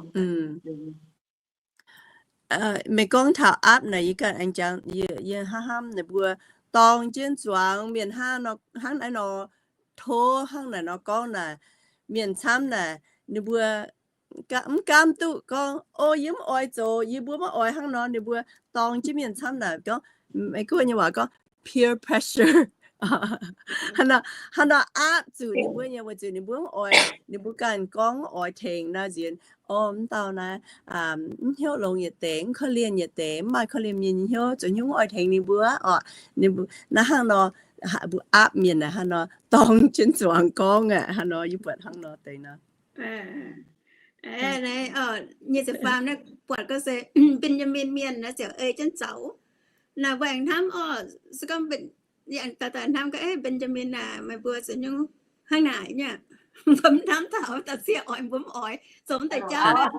Meih gorngv taux aapv naaic, yie ganh aengx jangx, yie hnamv hnamv ninh mbuo dorng jienv zuangx mienh hnangv naaiv nor, tov hnangv naaic nor gorngv naaic, mienh camv naaic, ninh mbuo mv gaamv duqv gorngv, o, yie mv oix zoux, yie mbuo maiv oix hnangv nor, ninh mbuo dorng jienv mienh camv naaic gorngv, Meiv Guoqv nyei waac gorngv peer pressure. Hnangv nor aapv zuqc ninh mbuo nyei, weic zuqc ninh mbuo mv oix, ninh mbuo ganh gorngv mv oix tengx naaiv nziex. O, mv dauh naaiv mv hnyouv longx yietc deix, mv korv-lienh yietc deix, mv maaih korv-lienh mienh nyei hnyouv, zoux hnyouv mv oix tengx ninh mbuo oc. Ninh mbuo naaiv hnangv nor, mbuo aapv mienh naaic hnangv nor dorng jienv zuangx gorngv aqv, hnangv nor yie buatc hnangv nor deix nor. Nyic ziepc faam naaiv buatc gorngv se Mben^yaa^min Mienh naaiv ziouc ei jienv zoux. Naaic mbuo aengx hnamv oc, se gorngv daaih daaih hnamv gorngv, Mben^yaa^min naaic meih mbuo zoux nyungc hnangv naaic nyei, mbuo mv hnamv taux dauh sieqv oix mbuo mv oix zoux mv deix jauv.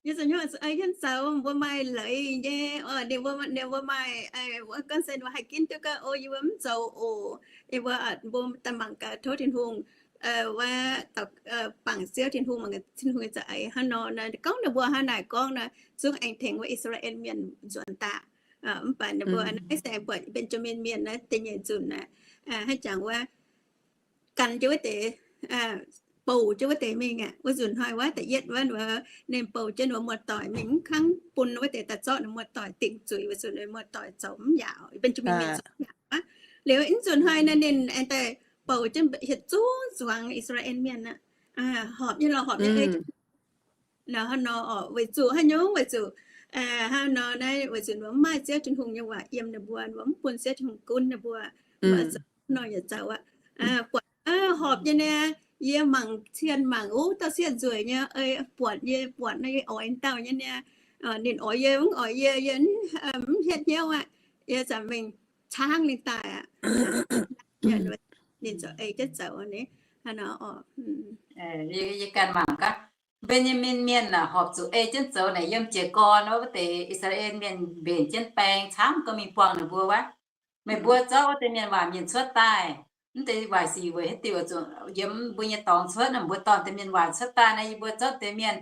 Yie zuqc hnyouv ei jienv zoux, mbuo maaih leiz nyei. Ninh mbuo, ninh mbuo maaih, gorngv se ninh mbuo haih ginv duqv gaax, o, yie mbuo mv zoux oc. Yie mbuo, mbuo daaih mangc gaax tov Tin-Hungh, wuov, bangc Ziouv Tin-Hungh, mangc Tin-Hungh nyei za'eix hnangv nor. Gorngv ninh mbuo hnangv naaic gorngv nor, zungv aengx tengx wuov I^saa^laa^en Mienh nzuonx daaih. Mv baac ninh mbuo naaiv se buatc Mben^jaa^min Mienh naaiv da'nyeic nzunc naaiv, hnangv jangx wuov, gan jienv wuov deix, bouc jienv wuov deix mingh aqv. Wuov nzunc hnoi wuov da'yietv wuov, ninh bouc jienv ninh mbuo muoz-doic mingh, mv kangv bun wuov deix daaih zorqv ninh muoz-doic dingc zuiz, weic zuqc ninh muoz-doic zoux mv yaac, Mben^jaa^min Mienh zoux mv yaac aqv. Liuz naaiv nzunc hnoi naaiv ninh aengx daaih bouc jienv hietc zungv zuangx I^saa^laa^en Mienh aqv. Horpc nyei lorqc, horpc nyei ei. Hnangv nor oc, weic zuqc haaix nyungc, weic zuqc, hnangv nor naaiv, weic zuqc ninh mbuo mv maaih Ziouv Tin-Hungh nyei waac yiem ninh mbuo, ninh mbuo mv bun Ziouv Tin-Hungh gunv ninh mbuo, mv baac zoux nor yaac zoux aqv. Buatc horpc nyei niaa, yie mangc cien mangc wuov dauh sieqv nzueic nyei, buatc yie, buatc naaiv yie oix dauh nyei niaa, ninh oix yie mv oix yie, yie mv hietv hnyouv aqv. Yie za'gengh mingh caangv ninh daaih aqv. Ninh zoux ei jienv zoux ni, hnangv nor oc. Yie ganh mangc gaax, Mben^jaa^min Mienh aah, horpc zuqc ei jienv zoux naaic yiem jiez gorn wuov deix I^saa^laa^en Mienh mbenc jienv baeng camv gorngv mingh buangh ninh mbuo wuov. Meih mbuo zorqv wuov deix mienh waac mienh cuotv daaih. Mv deix waaic sic weic haaix diuc zuqc yiem mbuo nyei dorngx cuotv, mbuo dorh deix mienh waac cuotv daaih naaiv, yie mbuo zorqv deix mienh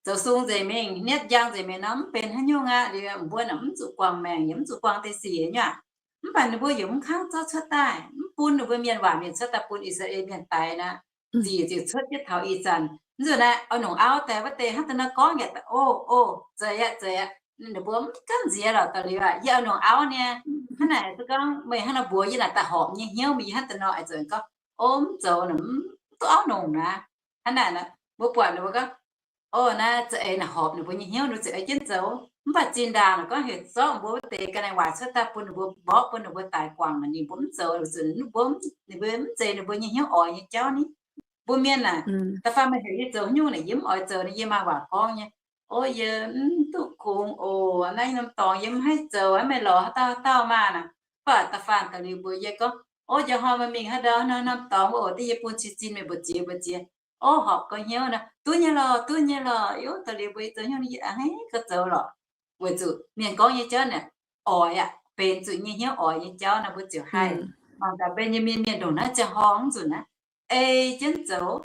zoux sung nzengc mingh, nietv njang nzengc mingh nor, mv benx haaix nyungc aqv. Liuz mbuo naaic mv zuqc guangc maengc, yaac mv zuqc guangc deix sic nyei aqv. Mv baac ninh mbuo yaac mv kangv zorqv cuotv daaih, mv bun ninh mbuo mienh waac mienh cuotv daaih bun I^saa^laa^en Mienh daix naaic. Zic ziouc cuotv jienv taux ih zanc. Mv zuqc naaic oix nongc auv daaih wuov deix hnangv da'naaiv gorngv yaac, o, o, zeiz aqv, zeiz aqv. Ninh mbuo mv gamh nziex lorqc. Da'liuz aqv, yie oix nongc auv niaa. Hnangv naaic se gorngv meih hnangv nor mbuox yie naaic daaih horpc nyei hnyouv, meih yie hnangv da'naaiv oix zoux gorngv, o, mv zoux, mv duqv auv nongc naaic. Hnangv naaic mbuo buatc ninh mbuo gorngv, o, naaiv za'eix naaic horpc ninh mbuo nyei hnyouv, ninh ziouc ei jienv zoux. Mv baac zinh ndaangc naaic gorngv heuc zorqv mbuo wuov deix ga'naaiv waac cuotv daaih bun ninh mbuo mborqv, bun ninh mbuo daix guangc, ninh mbuo mv zoux, ninh mbuo, ninh mbuo mv zeiz ninh mbuo nyei hnyouv oix nyei jauv ni. Mbuo mienh naaic, da'faanh meih heuc yie zoux haaix nyungc naaic yie mv oix zoux, yie maaih waac gorngv nyei. O, yie mv duqv kungx oc. Naaiv norm dorngx yie mv haih zoux, meih lorz haaix dauh haaix dauh maah naaic. Mv baac da'faanh da'liuz mbuox yie gorngv, o, njang hnoi meih mingh haaix ndau, norm dorngx wuov oc, da'yie bun cin-cin meih mbuox ziex mbuox ziex. O, horpc gau hnyouv naaic, duqv nyei lorqc, duqv nyei lorqc. Da'liuz mbuo zoux hnyouv yie a'hneiv gauh zoux lorqc. Weic zuqc mienh gorngv nyei jauv naaic oix aqv, benx zuqc nyei hnyouv oix nyei jauv naaic mbuo ziouc haih. Mangc gaax Mben^jaa^min Mienh ndongc naaiv ziangh hoc mv zuqc naaiv ei jienv zoux.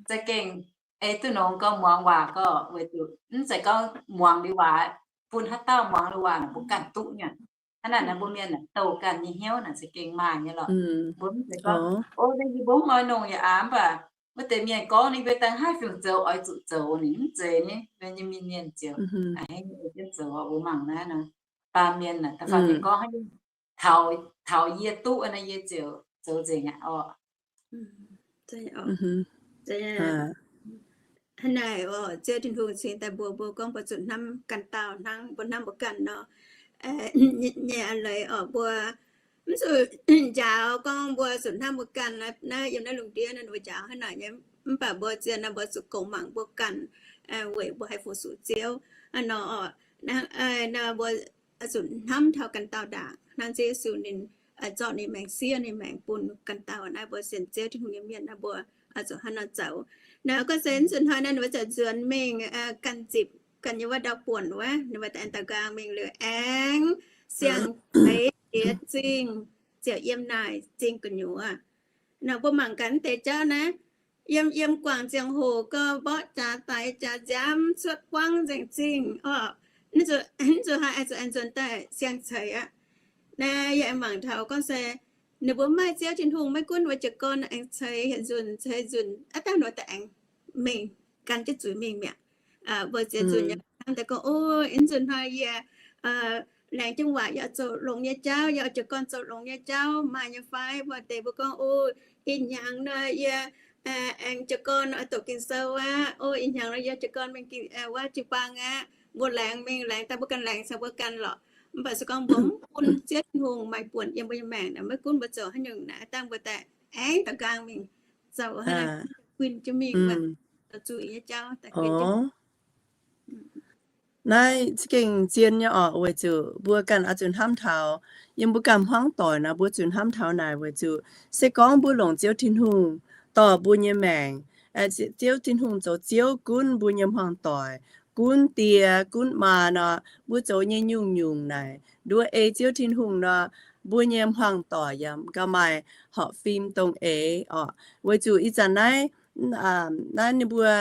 Za'gengh ei duqv nongx gauh muangx waac gauh, weic zuqc mv zeiz gorngv muangx liuz waac, bun haaix dauh muangx liuz waac mbuo ganh duqv nyei. Hnangv naaic naaic mbuo mienh naaic douh ganh nyei hnyouv naaic za'gengh maaih nyei lorqc. Mbuo mv zeiz gorngv, o, yie mbuo mv oix nongc yaac aav, mv baac wuov deix mienh gorngv ninh mbuo dangh haih fungc zoux oix zuqc zoux, ninh mv zeiz nyei. Mben^jaa^min Mienh ziouc a'hneiv ei jienv zoux. Mbuo mangc naaiv nor, baamh mienh naaic da'faanh mienh gorngv haaix nyungc taux yie duqv naaic yie ziouc zoux nzengc aqv oc. Hnangv naaic oc, Ziouv Tin-Hungh cingx daaih mbuox mbuo gorngv mbuo zuqc hnamv ganh dauh hnangv mbuo hnamv mbuo ganh nor. Nyei a'leiz oc, mbuo mv zuqc njaaux gorngv mbuo zuqc hnamv mbuo ganh. Naaiv yiem naaiv lungh ndiev naaiv mbuo njaaux hnangv naaic nyei, mv baac mbuo zien naaiv mbuo zuqc gongx mangc mbuo ganh, weic mbuo haih fu-sux Ziouv nor. Mbuo zuqc hnamv taux ganh dauh ndaangc, hnangv Ziouv Yesu ninh zorqv ninh maengc, siev ninh maengc bun ganh dauh. Naaiv mbuo sienx Ziouv Tin-Hungh nyei mienh naaiv mbuo zuqc hnangv nor zoux. Naaiv gorngv se nzunc hnoi naaiv ninh mbuo ziouc nzuonx mingh ganh zipc ganh nyei wuov ndau-buonc wuov, ninh mbuo aengx daaux nqaang mingh liuz aengx siang-ceix jiex zingh, ziouc yiem naaic zingh gu'nyuoz. Naaiv mbuo mangc gaax deix jauv naaiv, yiem yiem guangc ziangh hoc gauh mborqv jaax daix jaax nziaamv cuotv buangv nzengc zingh oc. Mv zuqc haaix, zuqc aengx nzuonx daaih siang-ceix aqv. Naaiv yie aengx mangc taux gorngv se ninh mbuo maaih Ziouv Tin-Hungh, maiv gunv wuov jiez gorn aengx ceix hietc nzunc ceix nzunc, aav dangh ninh mbuo daaih aengx mingh gan jienv zuiz mingh mi'aqv. Mbuo zien nzunc nyei hnamv daaih gorngv, o, nzunc hnoi yie laengz jienv waac yaac zoux longx nyei jauv, yaac jiez gorn zoux longx nyei jauv maaih nyei fai? Mbuo deix mbuo gorngv, o, ih hnyangx nor yie aengx jiez gorn oix doqc Ging-Sou aqv. O, ih hnyangx nor yie jiez gorn mingh wuov jiu-baang aqv. Mbuo laengz mingh laengz daaih mbuo ganh laengz caux mbuo ganh lorqc. Mv baac se gorngv mbuo mv bun Ziouv Tin-Hungh maaih buonc yiem mbuo nyei maengc naaic, maiv gunv mbuo zoux haaix nyungc naaic, dangh mbuo daaih aengx daaux nqaang mingh zoux hnangv naaiv, guinh jienv mingh, zuiz nyei jauv daaih guinh jienv. Naaiv za'gengh zien nyei oc, weic zuqc mbuo ganh oix zuqc hnamv taux, yiem mbuo ganh hmuangv doic naaic mbuo zuqc hnamv taux naaic, weic zuqc se gorngv mbuo longc Ziouv Tin-Hungh dorh mbuo nyei maengc, Ziouv Tin-Hungh zoux Ziouv gunv mbuo nyei hmuangv-doic, gunv die gunv maa nor, mbuo zoux nyei nyungc-nyungc naaic nduov ei Ziouv Tin-Hungh nor, mbuo nyei hmuangv-doic yaac gauh maaih horpc fim dongh eix oc. Weic zuqc ih zanc naaiv, naaiv ninh mbuo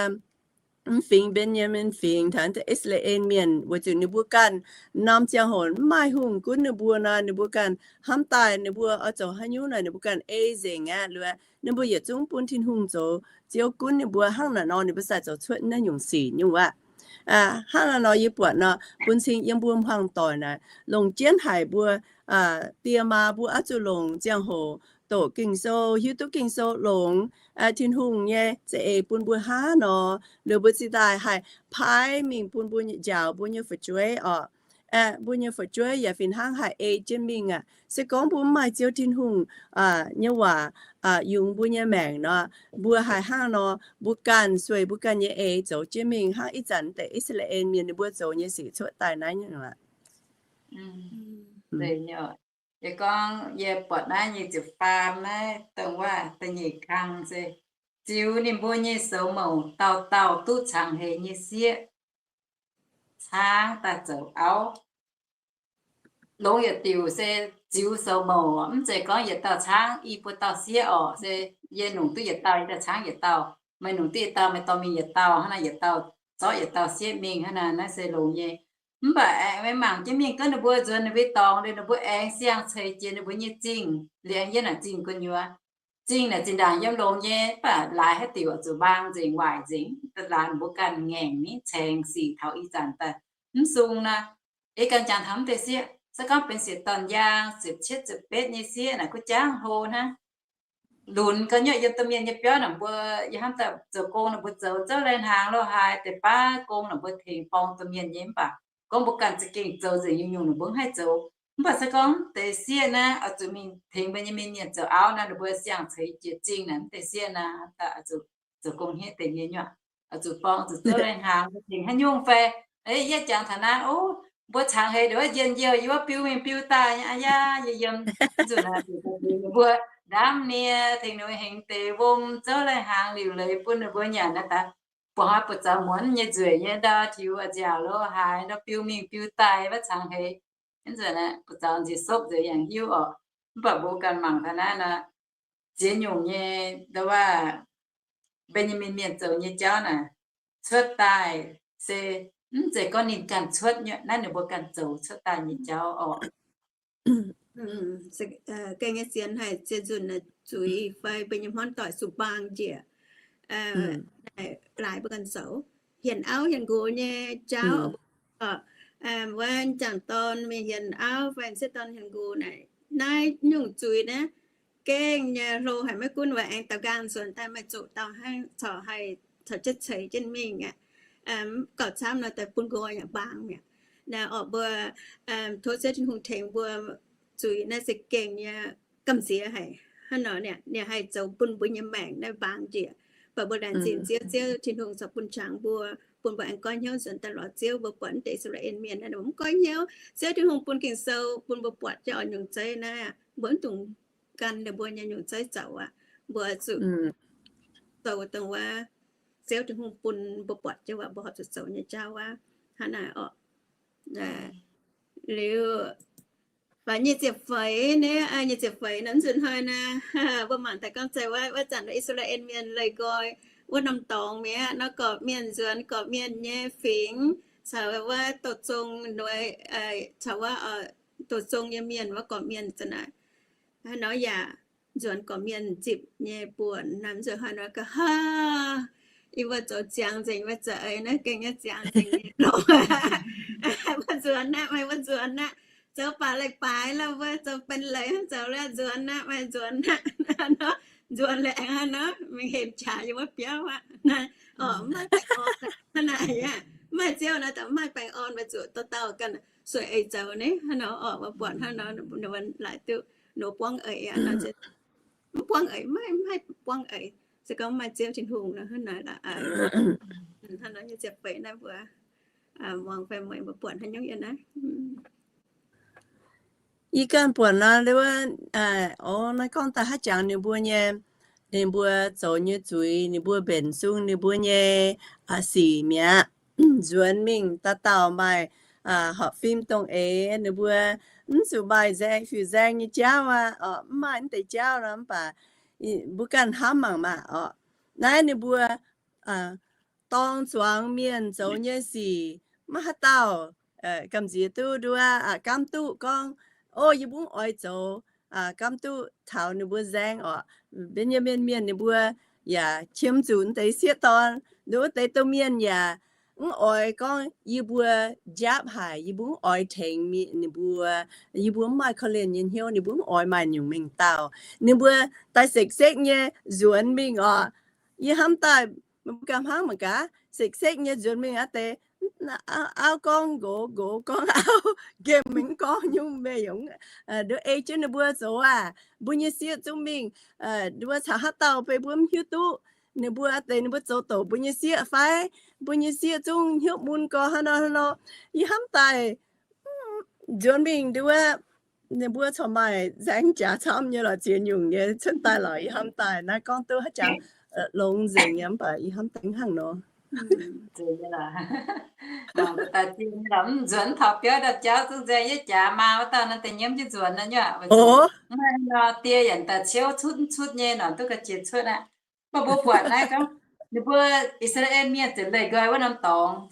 mv fingx Mben^yaa^min Fingx taux I^saa^laa^en Mienh, weic zuqc ninh mbuo ganh norm ziangh hoc mv maaih hungh gunv ninh mbuo nor, ninh mbuo ganh hnamv daaih ninh mbuo oix zoux haaix nyungc naaic ninh mbuo ganh ei nzengc aqv. Liuz ninh mbuo yietc zungv bun Tin-Hungh zoux Ziouv gunv ninh mbuo. Hnangv naaic nor ninh mbuo sai zoux cuotv naaiv nyungc sic nyungc aqv. Hnangv naaiv nor yie buatc nor bun cing yiem mbuo hmuangv-doic naaic longc jienv haic mbuo die maa mbuo oix zuqc longc ziangh hoc doqc Ging-Sou, hiuv duqv Ging-Sou, longc Tin-Hungh nyei za'eix bun mbuo hnangv nor, liuz mbuo cingx daaih haih paaiv mingh bun mbuo njaaux mbuo nyei fu'jueiv oc. Mbuo nyei fu'jueiv yaac fih hnangv haih ei jienv mingh aqv. Se gorngv mbuo mv maaih Ziouv Tin-Hungh nyei waac yungz mbuo nyei maengc nor, mbuo haih hnangv nor mbuo ganh sueih mbuo ganh nyei eix zoux jienv mingh hnangv ih zanc deix I^saa^laa^en Mienh ninh mbuo zoux nyei sic cuotv daaih naaiv nyungc aqv. Yie gorngv yie buatc naaiv nyei ziepc faam naaiv dongh waac da'nyeic kang se ziux ninh mbuo nyei soux mouc dauh dauh duqv cangx heix nyei sieqv caangv daaih zoux auv. Longx yietc diuc se ziux soux mouc, mv zeiz gorngv yietc dauh caangv i buo dauh sieqv orqc. Se yie nungc duqv yietc dauh yie daaih caangv yietc dauh, meih nungc duqv yietc dauh meih dorh mingh yietc dauh, hnangv naaiv yietc dauh zorqv yietc dauh sieqv mingh hnangv naaic, naaiv se longx nyei. Mv baac aengx mangc jienv mingh gorngv ninh mbuo nzuonx ninh mbuo dorngx liuz ninh mbuo aengx siang-ceix jiex ninh mbuo nyei zingh, liuz aengx yiem naaic zingh gu'nyuoz. Zingh naaic zinh ndaangc yiem longx nyei, mv baac laaix haaix diuc zuqc mbaang nzengc waaic nzengc, laaix ninh mbuo ganh ngaengc mingh caengx sic taux ih zanc daaih mv sung naaic. Ei ganh jangx taux mv deix sieqv, se gorngv benx siec dorn-yaang ziepc cietv ziepc betv nyei sieqv naaic, kuv jangv hlo hnangv. Lunx ga'nyiec yiem domh mienh nyei biauv naaic mbuo, yie hnamv daaih zoux gong naaic mbuo zoux zouv lai-hnaangx lo haaix deix baav gong naaic mbuo tengx borng domh mienh nyei, mv baac gorngv mbuo ganh za'gengh zoux nzengc nyungc-nyungc naaic mbuo mv haih zoux. Mv baac se gorngv deix sieqv naaic oix zuqc mingh tengx mbuo nyei mienh zoux auv naaic, ninh mbuo siang-ceix jiex zingh naaic, mv deix sieqv naaic daaih oix zuqc zoux gong hniev deix nyei nyuoqc, oix zuqc borng zuqc zouv lai-hnaangx tengx haaix nyungc fai. Yie jangx taux naaiv, o, mbuo cangx heix ndongc wuov njien-youh yiem wuov biu mingh biu daaih nyei aqv. Yaac yie yiem nzunc naaic mbuo ndaamv nie tengx ninh mbuo hengx deix wuom zouv lai-hnaangx liuc leiz bun ninh mbuo nyanc naaiv daaih, buatc hnoi buatc zaux muonz nyei nzueic nyei ndau tiux nziaauc lo haaix ndau biu mingh biu daaih wuov cangx heix. Nzunc naaic buatc zaux nziex sopv nziex yaac hiuv orqc. Mv baac mbuo ganh mangc taux naaiv nor, ziex nyungc nyei, ndau wuov Mben^yaa^min Mienh zoux nyei jauv naaic, cuotv daaih se mv zeiz gorngv ninh ganh cuotv nyei, naaiv ninh mbuo ganh zoux cuotv daaih nyei jauv orqc. Gengh nyei sienx haic, ziex nzunc zuiz fai mbuo nyei hmuangv doic zuqc mbaang njiec, laaix mbuo ganh zoux. Hienx auv hienx nqox nyei jauv, wuov jangc dorn mingh hienx auv fai sieqv dorn hienx nqox naaic, naaiv nyungc zuiz naaiv gengh nyei hlo haic. Maiv gunv waac aengx daaux nqaang nzuonx daaih maaih zuqc dauh hnangv corc haih caux jienv ceix jienv mingh aqv. Gauh camv nor daaih bun nqoi yaac mbaang mi'aqv. Naaiv orqc mbuo tov Ziouv Tin-Hungh tengx mbuo zuiz naaiv se gengh nyei gamh nziex haic. Hnangv nor ninh haih zoux bun mbuo nyei maengc naaiv mbaang njiec. Mv baac mbuo laengz zingh Ziouv, Ziouv Tin-Hungh corc bun qangx mbuo, bun mbuo aengx goiv hnyouv nzuonx daaih lorz Ziouv. Mbuo buatc mv deix I^saa^laa^en Mienh naaiv mbuo mv goiv hnyouv. Ziouv Tin-Hungh bun Ging-Sou bun mbuo buatc jienv oix nyungc zeiv naaiv, mbuo mv dungx gan ninh mbuo nyei nyungc zeiv zoux aqv. Mbuo zuqc zoux dongh wuov Ziouv Tin-Hungh bun mbuo buatc jienv waac mbuo horpc zuqc zoux nyei jauv aqv. Hnangv naaic orqc. Liuz, fai nyic ziepc feix naaiv, nyic ziepc feix naaiv nzunc hnoi naaiv, mbuo mangc daaih gorngv zeiz wuov, wuov zanc I^saa^laa^en Mienh leih nqoi wuov norm dorngx mi'aqv nor, gorqv-mienh nzuonx gorqv-mienh nyei fingx, caux wuov douz zong, caux wuov douz zong nyei mienh wuov gorqv-mienh za'naaic. Hnangv nor yaac nzuonx gorqv-mienh zipc nyei buonc. Naaiv nzunc hnoi nor ga'haav, yie mbuo zoux ziangx nzengc, yie mbuo za'eix naaiv gengh nyei ziangx nzengc nyei longx. Mbuo nzuonx aqv, meih mbuo nzuonx aqv. Zoux baac leiz-baaix lorqc, mbuo zoux benx leiz hnangv zoux lorqc, nzuonx aqv, meih nzuonx aqv. Nor nzuonx liuz aengx hnangv nor mingh hemx qaqc yiem wuov biauv aqv. Orqc, mv maaih baengh orn aqv. Hnangv naaic aqv, mv maaih Ziouv nor, da'mv maaih baengh orn, mbuo zuqc dauh dauh ganh sueih eix zoux naaiv. Hnangv nor orqc, mbuo buatc hnangv nor, ninh mbuo laaic duqv nor buangv eix aqv. Mv buangv eix, maiv, maiv buangv eix. Se gorngv maaih Ziouv Tin-Hungh nor, hnangv naaic lorqc. Hnangv nor nyei ziepc feix naaiv mbuo muangx fai mueiz mbuo buatc haaix nyungc yiem naaiv. Yie ganh buatc nor, wuov, o, naaiv gorngv daaih haaix jangx ninh mbuo nyei ninh mbuo zoux nyei zuiz, ninh mbuo mbenc sung ninh mbuo nyei sic mi'aqv. Nzuonx mingh dauh dauh maaih horpc fim dongh eix, ninh mbuo mv zuqc maaih nzaeng fiuv nzaeng nyei jauv aqv, mv maaih mv deix jauv nor, mv baac mbuo ganh hnamv mangc maah oc. Naaiv ninh mbuo dorng zuangx mienh zoux nyei sic, maiv haaix dauh gamh nziex duqv nduov, gamv duqv gorngv, o, yie mbuo mv oix zoux, gamv duqv taux ninh mbuo nzaeng oc. Mbenx Yaamien mienh ninh mbuo yaac qiemx zuqc deix sieqv dorn, nduov deix domh mienh yaac mv oix gorngv yie mbuo njapv haic, yie mbuo mv oix tengx ninh mbuo, yie mbuo mv maaih korv-lienh nyei hnyouv, ninh mbuo mv oix maaih nyungc mengh dauh. Ninh mbuo daaih sekv-sekv nyei nzuonx mingh oc. Yie hnamv daaih, mbuo ganh hnamv mangc gaax, sekv-sekv nyei nzuonx mingh aqv deix, auv gorngv nqox, nqox gorngv auv, nqemh mingh gorngv nyungc meih yaac nduov ei jienv ninh mbuo zoux aac. Mbuo nyei sieqv zungv mingh, nduov caux haaix dauh beiv mbuo mv hiuv duqv. Ninh mbuo aqv deix ninh mbuo zoux douc mbuo nyei sieqv fai? Mbuo nyei sieqv zungv hnyouv mun gorx hnangv nor hnangv nor. Yie hnamv daaih, nzuonx mingh nduov, ninh mbuo corc maaih nzaeng jaax camv nyei lorqc, ziex nyungc nyei cuotv daaih lorqc. Yie hnamv daaih naaiv gorngv duqv haaix jangx longx nzengc nyei, mv baac yie hnamv daaih hnangv nor. Mv nzuonx taux biauv ndau jauv zungv nzaeng yietv jaax maa wuov dauh nor deix nyiemv jienv nzuonx nor nyei. Mv maaih nor die yaac daaih ciouv cutv mv cutv nyei nor duqv ga'jiex cuotv aqv. Mv baac mbuo buatc naaiv gorngv, ninh mbuo I^saa^laa^en Mienh ziouc leih nqoi wuov norm dorngx,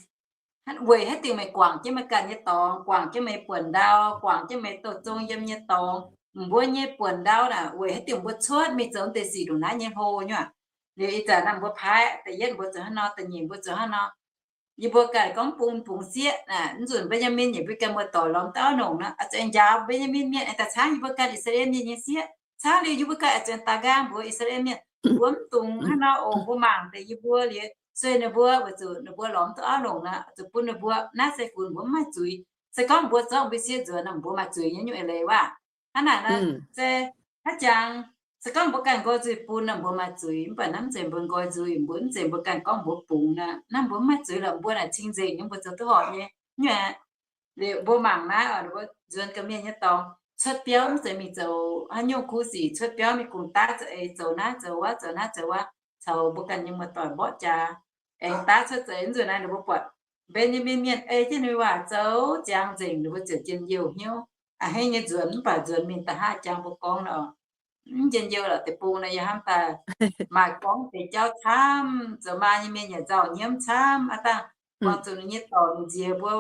weic haaix diuc meih guangc jienv meih ganh nyei dorngx, guangc jienv meih buonc ndau, guangc jienv meih douh zong yiem nyei dorngx, mbuo nyei buonc ndau naaic, weic haaix diuc mbuo cuotv mingh zoux deix sic ndongc naaiv nyei hlo nyei aac. Liuz ih zanc naaiv mbuo paaiv, da'yietv mbuo zoux hnangv nor, da'nyeic mbuo zoux hnangv nor. Yie mbuo ganh gorngv bungx bungx sieqv, mv nzunc Mben^yaa^min nyei mbuo ganh muoz-doic lorz duqv auv longc nor, oix zuqc njaaux Mben^yaa^min mienh aengx daaih caangv yie mbuo ganh I^saa^laa^en Mienh nyei sieqv. Caangv liuz yie mbuo ganh oix zuqc daaih nqaang mbuox I^saa^laa^en Mienh, mbuo mv dungx hnangv nor oc. Mbuo mangc deix yie mbuo liuz sueih ninh mbuo, weic zuqc ninh mbuo lorz mv duqv auv longc nor, zuqc bun ninh mbuo. Naaiv se funx mbuo mv maaih zuiz. Se gorngv mbuo zorqv mbuo sieqv nzuonx nor, mbuo maaih zuiz nyei nyungc eix leiz waac. Hnangv naaic nor, se haaix jangx, se gorngv mbuo ganh nqoi nzuih bun nor, mbuo maaih zuiz. Mv baac naaiv mv zeiz mbuo nqoi nzuih, mbuo mv zeiz mbuo ganh gorngv mbuo bungx nor, naaiv mbuo mv maaih zuiz lorqc. Mbuo naaic cing-nzengc nyei, mbuo zoux duqv horpc nyei. Nyuac liuz mbuo mangc naaiv oc, mbuo nzuonx ga'mienh nyei dorngx, cuotv biauv mv zeiz mingh zoux haaix nyungc kuv sic. Cuotv biauv mingh kungx daav za'eix zoux naaiv zoux wuov, zoux naaiv zoux wuov, caux mbuo ganh nyei muoz-doic mborqv jaax, aengx daav cuotv za'eix. Mv nzunc naaiv ninh mbuo buatc Mben^yaa^min Mienh ei jienv ninh waac zoux ziangx nzengc, ninh mbuo ziouc njien-youh hnyouv. A'hneiv nyei nzuonx, mv baac nzuonx mingh da'haav jangx mbuo gorngv nor, mv njien-youh lorqc. Deic-bung nor yie hnamv daaih maaih gorngv deix jauv camv, zoux maa nyei mienh yaac nzauh nyiemv camv. Aav dangh buangh zuqc ninh nyei dorc nziex mbuo,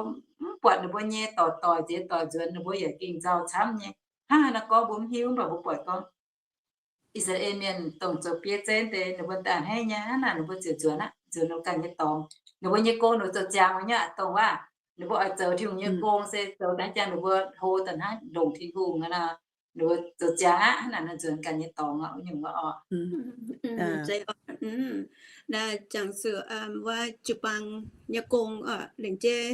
mv buatc ninh mbuo nyei dorc doic nziex doic nzuonx, ninh mbuo yaac gengh nzauh camv nyei. Hnangv haaix nor gorngv mbuo mv hiuv, mv baac mbuo buatc gorngv I^saa^laa^en Mienh dongh zoux bieiv zeiv deix, ninh mbuo daaih a'hneiv nyei, hnangv naaic ninh mbuo ziouc nzuonx aqv, nzuonx ninh mbuo ganh nyei dorngx. Ninh mbuo nyei gong ninh zoux ziangx nyei aqv, dongh waac ninh mbuo oix zoux Tin-Hungh nyei gong se zoux daaih jangx ninh mbuo hlo daaih hnangv ndongc Tin-Hungh nor. Ninh mbuo zoux ziangx aqv, hnangv naaic nor nzuonx ganh nyei dorngx wuov nyungc wuov oc. Naaiv jangx zuqc wuov jiu-baang nyei gong oc, lengc jeiv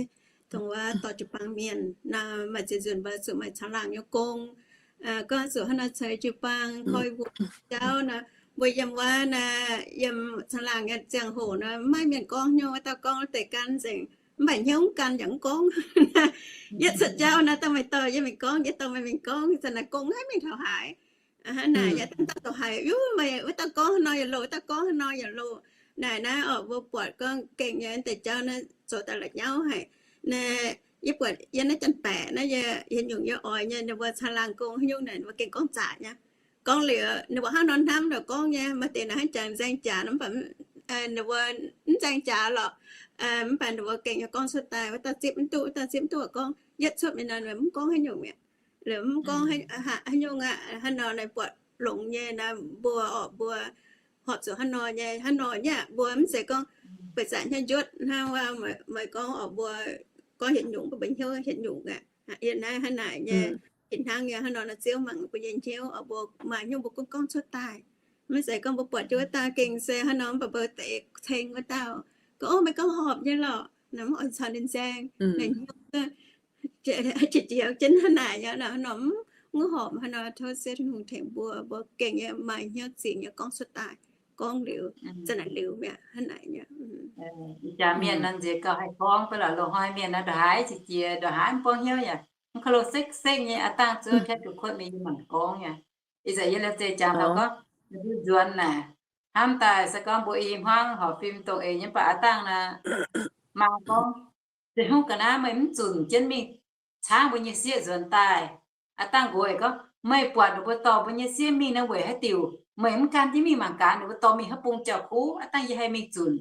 dongh wuov dorh jiu-baang mienh nor, maaih ziex nzunc mbuo zuqc maaih caangh laangh nyei gong. Gorngv zuqc hnangv nor ceix jiu-baang koi mbuo jauv nor, mbuo yiem wuov naaiv, yiem caangh laangh nyei ziangh hoc nor, maiv maaih mienh gorngv hnyouv, wuov dauh gorngv wuov deix gan nzengc, mv baac hnyouv mv gan yaac mv gorngv. Yietv cuotv jauv nor, dauh maaih dorh yie mingh gorngv, yietv dorh meih mingh gorngv, zanc naaic gong haiv mingh taux haaix. Hnangv naaic yaac dangh dauh haiz, Yuv, meih wuov dauh gorngv haaix nor yaac loz, wuov dauh gorngv haaix nor yaac loz. Naaic naaiv oc, mbuo buatc gorngv gengh nyei deix jauv naaiv zoux daaih la'nyauv haic. Naaiv yie buatc yiem naaiv janx-baeqc naaiv, yie nyungc yie oix nyei, ninh mbuo caangh laangh gong haaix nyungc naaic, ninh mbuo gengh gorngv zaqc nyei. Gorngv liuz ninh mbuo hnangv nor hnamv ndau gorngv nyei, maaih deix naaic hnangv jangx nzaeng jaax nor, mv baac ninh mbuo mv nzaeng jaax lorqc. Mv baac ninh mbuo gengh nyei gorngv cuotv daaih, wuov dauh zipv mv duqv, wuov dauh zipv mv duqv gorngv, yietv cuotv mingh nor mv gorngv haaix nyungc mi'aqv. Liuz mv gorngv haaix nyungc aqv. Hnangv nor naaic buatc longx nyei naaiv, mbuo oc, mbuo horpc zuqc hnangv nor nyei, hnangv nor nyei aqv. Mbuo mv zeiz gorngv buatc zaqc hnyouv njuotv hnangv wuov, meih gorngv oc, mbuo gorngv hietc nyungc, mbuo mbuo hnyouv hietc nyungc aqv. Yiem naaiv hnangv naaic nyei, fih hnangv nyei hnangv nor nor, Ziouv mangc mbuo nyei hnyouv oc, mbuo maaih hnyouv mbuo gunv gorngv cuotv daaih. Mv zeiz gorngv mbuo buatc jienv wuov dauh gengh se hnangv nor, mv baac mbuo deix ceng wuov dauh gorngv, Ov, meih gorngv horpc nyei lorqc, mv oix caux ninh nzaeng, ninh hnyouv jiex jienv hnangv naaic nyei nor, hnangv nor mv horpc. Hnangv nor tov Ziouv Tin-Hungh tengx mbuo, mbuo gengh nyei maaih hnyouv zingx nyei gorngv cuotv daaih, gorngv liuz zanc naaic liuz mi'aqv hnangv naaic nyei. Ih jaax mienh nor nziex gauh haih gorngv, beiv lorqc loz-hnoi mienh nor ndongc haaix qiex jiez, ndongc haaix mv borngv hnyouv yaac mv kouv lo sekv-sekv nyei. Aav dangh zuov tengx duqv kuotv mingh yie mangc gorngv yaac. Ih zanc yie laengz zingh jangx taux gorngv ninh mbuo nzuonx naaic, Hnamv daaih se gorngv mbuo i hmuangv horpc fim dongh eix nyei, mv baac aav dangh naaic, maa gorngv, se hungv ga'naaiv meih mv zunc jienv mingh caangv mbuo nyei sieqv nzuonx daaih. Aav dangh nqox gorngv, meih buatc ninh mbuo dorh mbuo nyei sieqv mingh naaiv weic haaix diuc? Meih mv gan jienv mingh mangc gaax ninh mbuo dorh mingh haaix bung jauv-kuv. Aav dangh yie haih mingh zunc.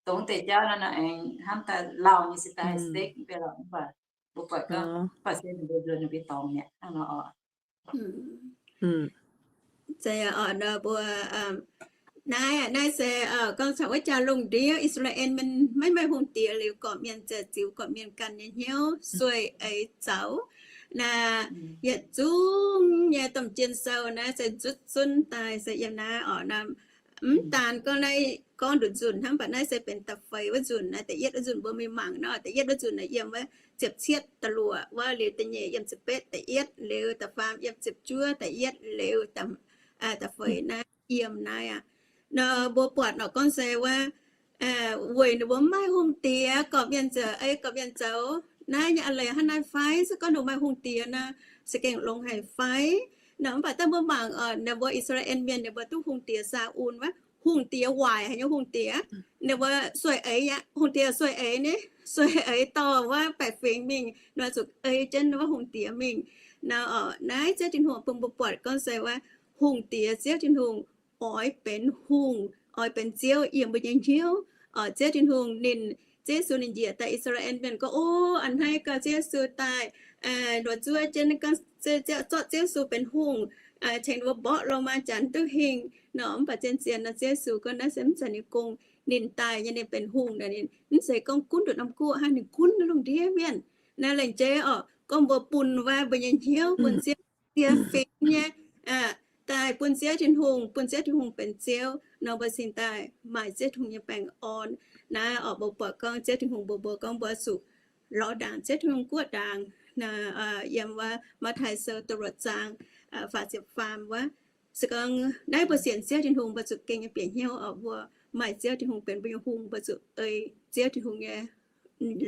Dongh deix jauv nor, aengx hnamv daaih lauh nyei se daaih stek mv bei lorqc, mv baac mbuo buatc gorngv, mv baac se ninh mbuo nzuonx ninh mbuo dorngx mi'aqv hnangv nor oc. Zeiz oc, nor mbuo, naaiv, naaiv se gorngv taux wuov jaax lungh ndiev I^saa^laa^en Mienh maiv maaih hungh diex liuz, gorqv-mienh ziouc ziux gorqv-mienh ganh nyei hnyouv sueih eix zaux. Naaiv yietc zungv nyei domh jien sou naaiv se nzutv zunv daaih se yiem naaiv oc. Mv daan gorngv naaiv gorngv nduqc nzunc hnangv, mv baac naaiv se benx da'feix wuov nzunc. Naaiv da'yietv wuov nzunc mbuo mingh mangc nor, da'yietv wuov nzunc naaiv yiem wuov ziepc cietv da'luoqc wuov liuz da'nyeic yiem ziepc betv da'yietv liuz da'faam yiem ziepc juov da'yietv liuz da'feix naaiv yiem naaiv aqv. Nor mbuo buatc nor gorngv se wuov weic ninh mbuo mv maaih hungh diex, gorqv-mienh ziouc ei gorqv-mienh zoux naaiv nyei a'leiz hnangv naaiv fai? Se gorngv ninh maaih hungh diex nor, se gengh longx haic fai? Nor mv baac dangh mbuo mangc oc, ninh mbuo I^saa^laa^en Mienh ninh mbuo duqv hungh diex Saa^un wuov, hungh diex waaic haic nyei hungh diex. Ninh mbuo sueih eix aqv, hungh diex sueih eix ni, sueih eix dorh wuov baeqc fingx mingh nor, zuqc ei jienv wuov hungh diex mingh. Nor oc, naaiv Ziouv Tin-Hungh bun mbuo buatc gorngv se wuov hungh diex Ziouv Tin-Hungh oix benx hungh, oix benx Ziouv yiem mbuo nyei hnyouv. Ziouv Tin-Hungh ninh, Ziouv Yesu ninh njiec daaih I^saa^laa^en Mienh gorngv, o, a'hneiv gau Ziouv Yesu daaih, nduov zuov jienv gorngv zorqv Ziouv Yesu benx hungh, tengx ninh mbuo mborqv loz-maa janx duqv hingh nor. Mv baac zien-zien nor Ziouv Yesu gorngv naaiv se mv zeiz ninh gong. Ninh daaih nyei ninh benx hungh naaic, ninh mv zeiz gorngv gunv nduqc norm guoqv hnangv, ninh gunv lungh ndiev mienh. Naaiv laengz jeiv oc, gorngv mbuo bun wuov mbuo nyei hnyouv bun Ziouv, fingx nyei daaih bun Ziouv Tin-Hungh, bun Ziouv Tin-Hungh benx Ziouv nor, mbuo cingx daaih maaih Ziouv Tin-Hungh nyei baengh orn. Naaiv oc, mbuo buatc gorngv Ziouv Tin-Hungh mbuox mbuo gorngv mbuo zuqc lorz ndaangc Ziouv Tin-Hungh guoqv ndaangc. Yiem wuov Matv^taai Sou da'luoqc zaang faah ziepc faam wuov, se gorngv naaiv mbuo sienx Ziouv Tin-Hungh mbuo zuqc gengh nyei bieqc hnyouv oc, mbuo maaih Ziouv Tin-Hungh benx mbuo nyei hungh, mbuo zuqc ei Ziouv Tin-Hungh nyei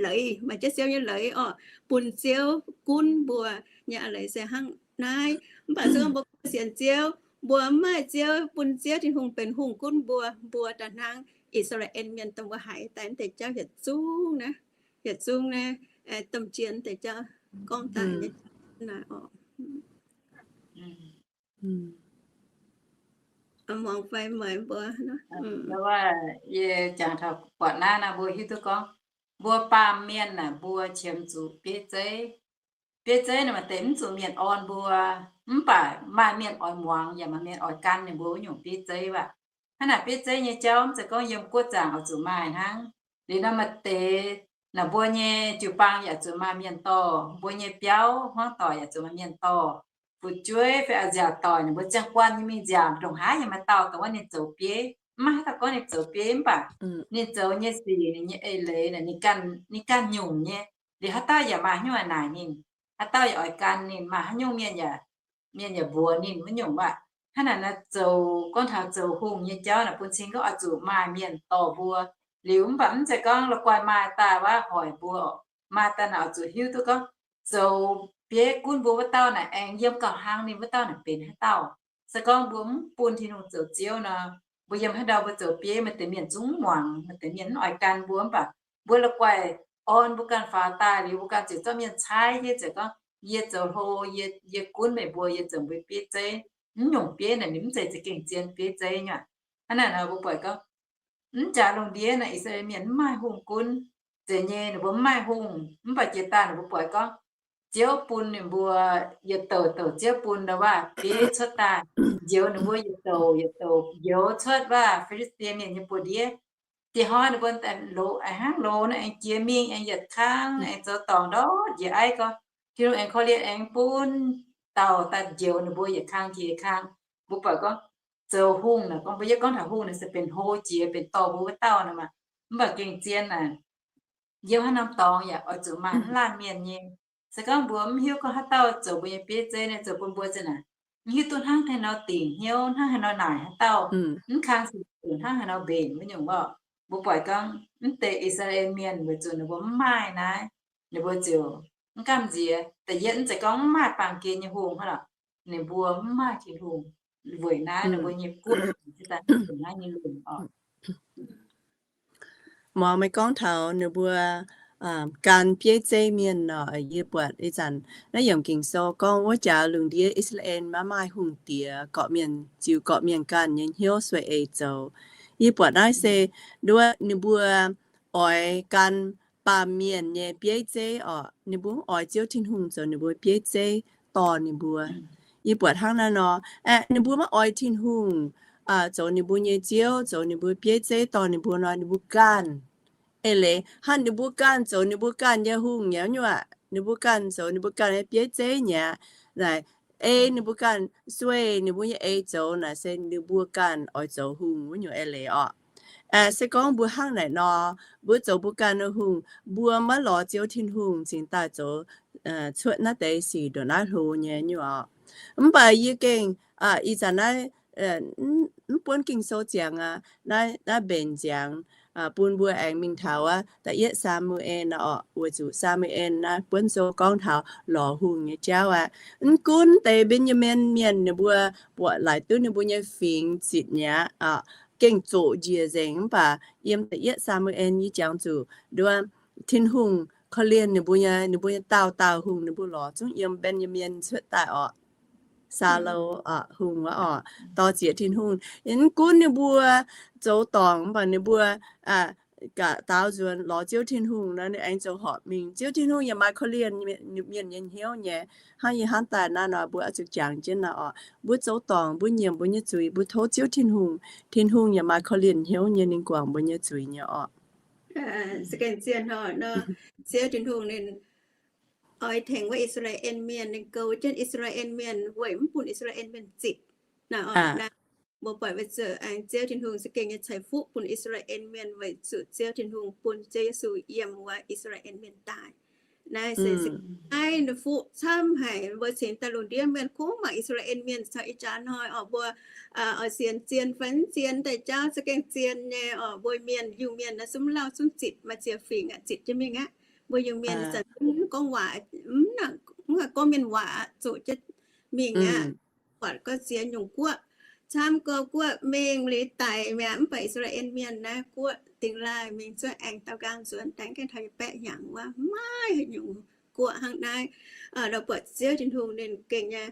leiz, maaih Ziouv, Ziouv nyei leiz oc, bun Ziouv gunv mbuo nyei a'leiz se hnangv naaiv. Mv baac se gorngv mbuo sienx Ziouv, mbuo mv maaih Ziouv, bun Ziouv Tin-Hungh benx hungh gunv mbuo, mbuo daaih hnangv I^saa^laa^en Mienh dongh mbuo haiz daaih wuov deix jauv yietc zungv naaiv, yietc zungv naaiv, domh jien deix jauv gorngv daaih nyei naaiv oc. Muangx fai meih mbuo, yie jangx taux buatc naaiv nor, mbuo hiuv duqv gorngv mbuo baamh mienh naaic, mbuo qiemx zuqc bieiv zeiv. Bieiv zeiv naaic maaih deix mv zuqc mienh orn mbuo, mv baac maaih mienh oix muangx yaac maaih mienh oix gan ninh mbuo wuov nyungc bieiv zeiv aqv. Hnangv naaic bieiv zeiv nyei jauv mv zeiz gorngv yiem guoqv zaangc oix zuqc maaih hnangv. Liuz nor maaih deix naaic mbuo nyei jiu-baang yaac zuqc maaih mienh dorh, mbuo nyei biauv hmuangv doic yaac zuqc maaih mienh dorh. Fu'jueiv fai a'nziaauc doic ninh mbuo ziangh guanh nyei mingh nziaauc ndongc haaix yaac maaih dauh dongh wuov ninh zoux bieiv. Mv maaih haaix dauh gorngv ninh zoux bieiv mv baac ninh zoux nyei sic, ninh nyei eix leiz naaic ninh ganh nyungc nyei. Liuz haaix dauh yaac maaih haaix nyungc naaic ninh, haaix dauh yaac oix gan ninh, maaih haaix nyungc mienh yaac, mienh yaac mbuox ninh wuov nyungc aqv. Hnangv naaic nor zoux, gorngv taux zoux hungh nyei jauv naaic bun cing gorngv oix zuqc maaih mienh dorh mbuo. Liuz mv baac mv zeiz gorngv la'guaih maaih daaih wuov hoic mbuo. Maaih daaih naaic oix zuqc hiuv duqv gorngv zoux bieiv gunv mbuo wuov dauh naaic aengx yiem gauh hlang ninh wuov dauh naaic benx haaix dauh. Se gorngv mbuo mv bun Tin-Hungh zoux Ziouv nor, mbuo yiem haaix ndau mbuo zoux bieiv maaih deix mienh zungv muangx, maaih deix mienh mv oix gan mbuo, mv baac mbuo la'guaih orn mbuo ganh faaux daaih liuz mbuo ganh ziouc zorqv mienh caaiv jienv ziouc gorngv, yie zoux hlo, yie, yie gunv meih mbuo, yie zoux mbuo bieiv zeiv. Mv nyungc bieiv naaic ninh mv zeiz za'gengh zien bieiv zeiv nyei aqv. Hnangv naaic nor mbuo buatc gorngv mv jaax lungh ndiev naaic I^saa^laa^en Mienh mv maaih hungh gunv. Zeiz nyei, ninh mbuo mv maaih hungh, mv baac jiex daaih ninh mbuo buatc gorngv Ziouv bun ninh mbuo yietc douc douc Ziouv bun ndau-waac bieiv cuotv daaih, njoux ninh mbuo yietc douc yietc douc njoux cuotv waac Fi^li^saa^die Mienh nyei buoz-ndiev. Dieh hnoi ninh mbuo loz, a'hnangv loz naaiv aengx jiex mingh aengx yietc kang aengx zoux dorngc ndortv njiec aiv gorngv, Tin-Hungh aengx korv-lienh aengx bun dauh daaih njoux ninh mbuo yietc kang jiex kang. Mbuo buatc gorngv zoux hungh naaic gorngv mbuo yie gorngv taux hungh naaic se benx hlo jiex benx dorh mbuo wuov dauh nor maah. Mv baac gengh zien naaic, yiem haaix norm dorngx yaac oix zuqc maaih mv laanh mienh nyei. Se gorngv mbuo mv hiuv gorngv haaix dauh zoux mbuo nyei bieiv zeiv naaic zoux bun mbuo zinh naaic mv hiuv duqv hnangv haaix nor dingc hnyouv, hnangv haaix nor naaic haaix dauh, mv kang sic hnangv haaix nor mbenc wuov nyungc orqc. Mbuo buatc gorngv mv deix I^saa^laa^en Mienh weic zuqc ninh mbuo mv maaih naaiv, ninh mbuo ziouc mv gamh nziex. Da'yietv mv zeiz gorngv mv maaih baamh gen nyei hungh hnangv lorqc, ninh mbuo mv maaih Tin-Hungh. Weic naaiv ninh mbuo nyei gunv Muangx meih gorngv taux ninh mbuo gan bieiv zeiv mienh nor, yie buatc ih zanc naaiv yiem Ging-Sou gorngv wuov jaax lungh ndiev I^saa^laa^en maiv maaih hungh diex, gorqv-mienh ziux gorqv-mienh ganh nyei hnyouv sueih eix zoux. Yie buatc naaiv se nduov ninh mbuo oix gan baamh mienh nyei bieiv zeiv orqc. Ninh mbuo mv oix Ziouv Tin-Hungh zoux ninh mbuo bieiv zeiv dorh ninh mbuo. Yie buatc hnangv naaiv nor, ninh mbuo maiv oix Tin-Hungh zoux ninh mbuo nyei Ziouv, zoux ninh mbuo bieiv zeiv dorh ninh mbuo nor, ninh mbuo ganh eix leiz hnangv ninh mbuo ganh zoux ninh mbuo ganh nyei hungh nyei nyuoqc, ninh mbuo ganh zoux ninh mbuo ganh nyei bieiv zeiv nyei, naaic ei ninh mbuo ganh sueih ninh mbuo nyei eix zoux naaic se ninh mbuo ganh oix zoux hungh wuov nyungc eix leiz orqc. Se gorngv mbuo hnangv naaic nor, mbuo zoux mbuo ganh nyei hungh, mbuo maiv lorz Ziouv Tin-Hungh cingx daaih zoux cuotv naaiv deix sic ndongc naaiv hlo nyei nyuoqc. Mv baac yie gengh ih zanc naaiv mv buonv Ging-Sou ziangx aqv, naaiv mbenc ziangx bun mbuo aengx mingh taux wuov da'yietv Saa^mu^en orqc, weic zuqc Saa^mu^en naaiv buonv sou gorngv taux lorz hungh nyei jauv aqv. Mv gunv deix Mben^yaa^min Mienh ninh mbuo buatc laaic duqv ninh mbuo nyei fingx zitc mi'aqv, gengh zoqc njiec nzengc, mv baac yiem da'yietv Saa^mu^en yie jangx zuqc nduov Tin-Hungh korv-lienh ninh mbuo nyei, ninh mbuo nyei dauh dauh hungh ninh mbuo lorz zungv yiem Mben^yaa^min cuotv daaih orqc. Saulo hungh wuov orqc, dorh zieqc Tin-Hungh. Mv gunv ninh mbuo zoux dorngc, mv baac ninh mbuo gaax daaux nzuonx lorz Ziouv Tin-Hungh nor, ninh aengx zoux horpc mingh. Ziouv Tin-Hungh yaac maaih korv-lienh mienh nyei hnyouv nyei. Hnangv yie hnamv daaih naaiv nor, mbuo oix zuqc jangx jienv naaiv orqc. Mbuo zoux dorngc, mbuo nyiemc mbuo nyei zuiz, mbuo tov Ziouv Tin-Hungh, Tin-Hungh yaac maaih korv-lienh hnyouv nyei, ninh guangc mbuo nyei zuiz nyei orqc. Ziouv Tin-Hungh ninh oix tengx wuov I^saa^laa^en Mienh, ninh goux jienv I^saa^laa^en Mienh weic mv bun I^saa^laa^en Mienh zitc. Mbuo buatc weic zuqc aengx Ziouv Tin-Hungh se gengh nyei ceix fuqv bun I^saa^laa^en Mienh weic zuqc Ziouv Tin-Hungh bun Ziouv Yesu yiem wuov I^saa^laa^en Mienh daaih. Naaiv se naaiv fuqv camv haic. Mbuo cingx daaih lungh ndiev mienh kungx mangc I^saa^laa^en Mienh caux ih jaax hnoi orqc, mbuo oix sienx zien fai mv sienx daaih jauv se gengh zien nyei orqc. Mbuo mienh, Iu-Mienh naaiv zungv lauh zungv zitc, maaih ziex fingx aqv, zitc jienv mingh aqv. Mbuo Iu-Mienh zanc mv gorngv waac, mv gorngv mienh waac, zuqc jienv mingh aqv. Buatc gorngv ziex nyungc guoqv, camv gorx guoqv mingh liuz daic mi'aqv. Mv baac I^saa^laa^en Mienh naaiv guoqv dingx laaih mingh cuotv aengx daaux nqaang nzuonx, daengx gengh taux yietc baeqv hnyangx wuov, maiv haaix nyungc guoqv hnangv naaiv. Nor buatc Ziouv Tin-Hungh ninh gengh nyei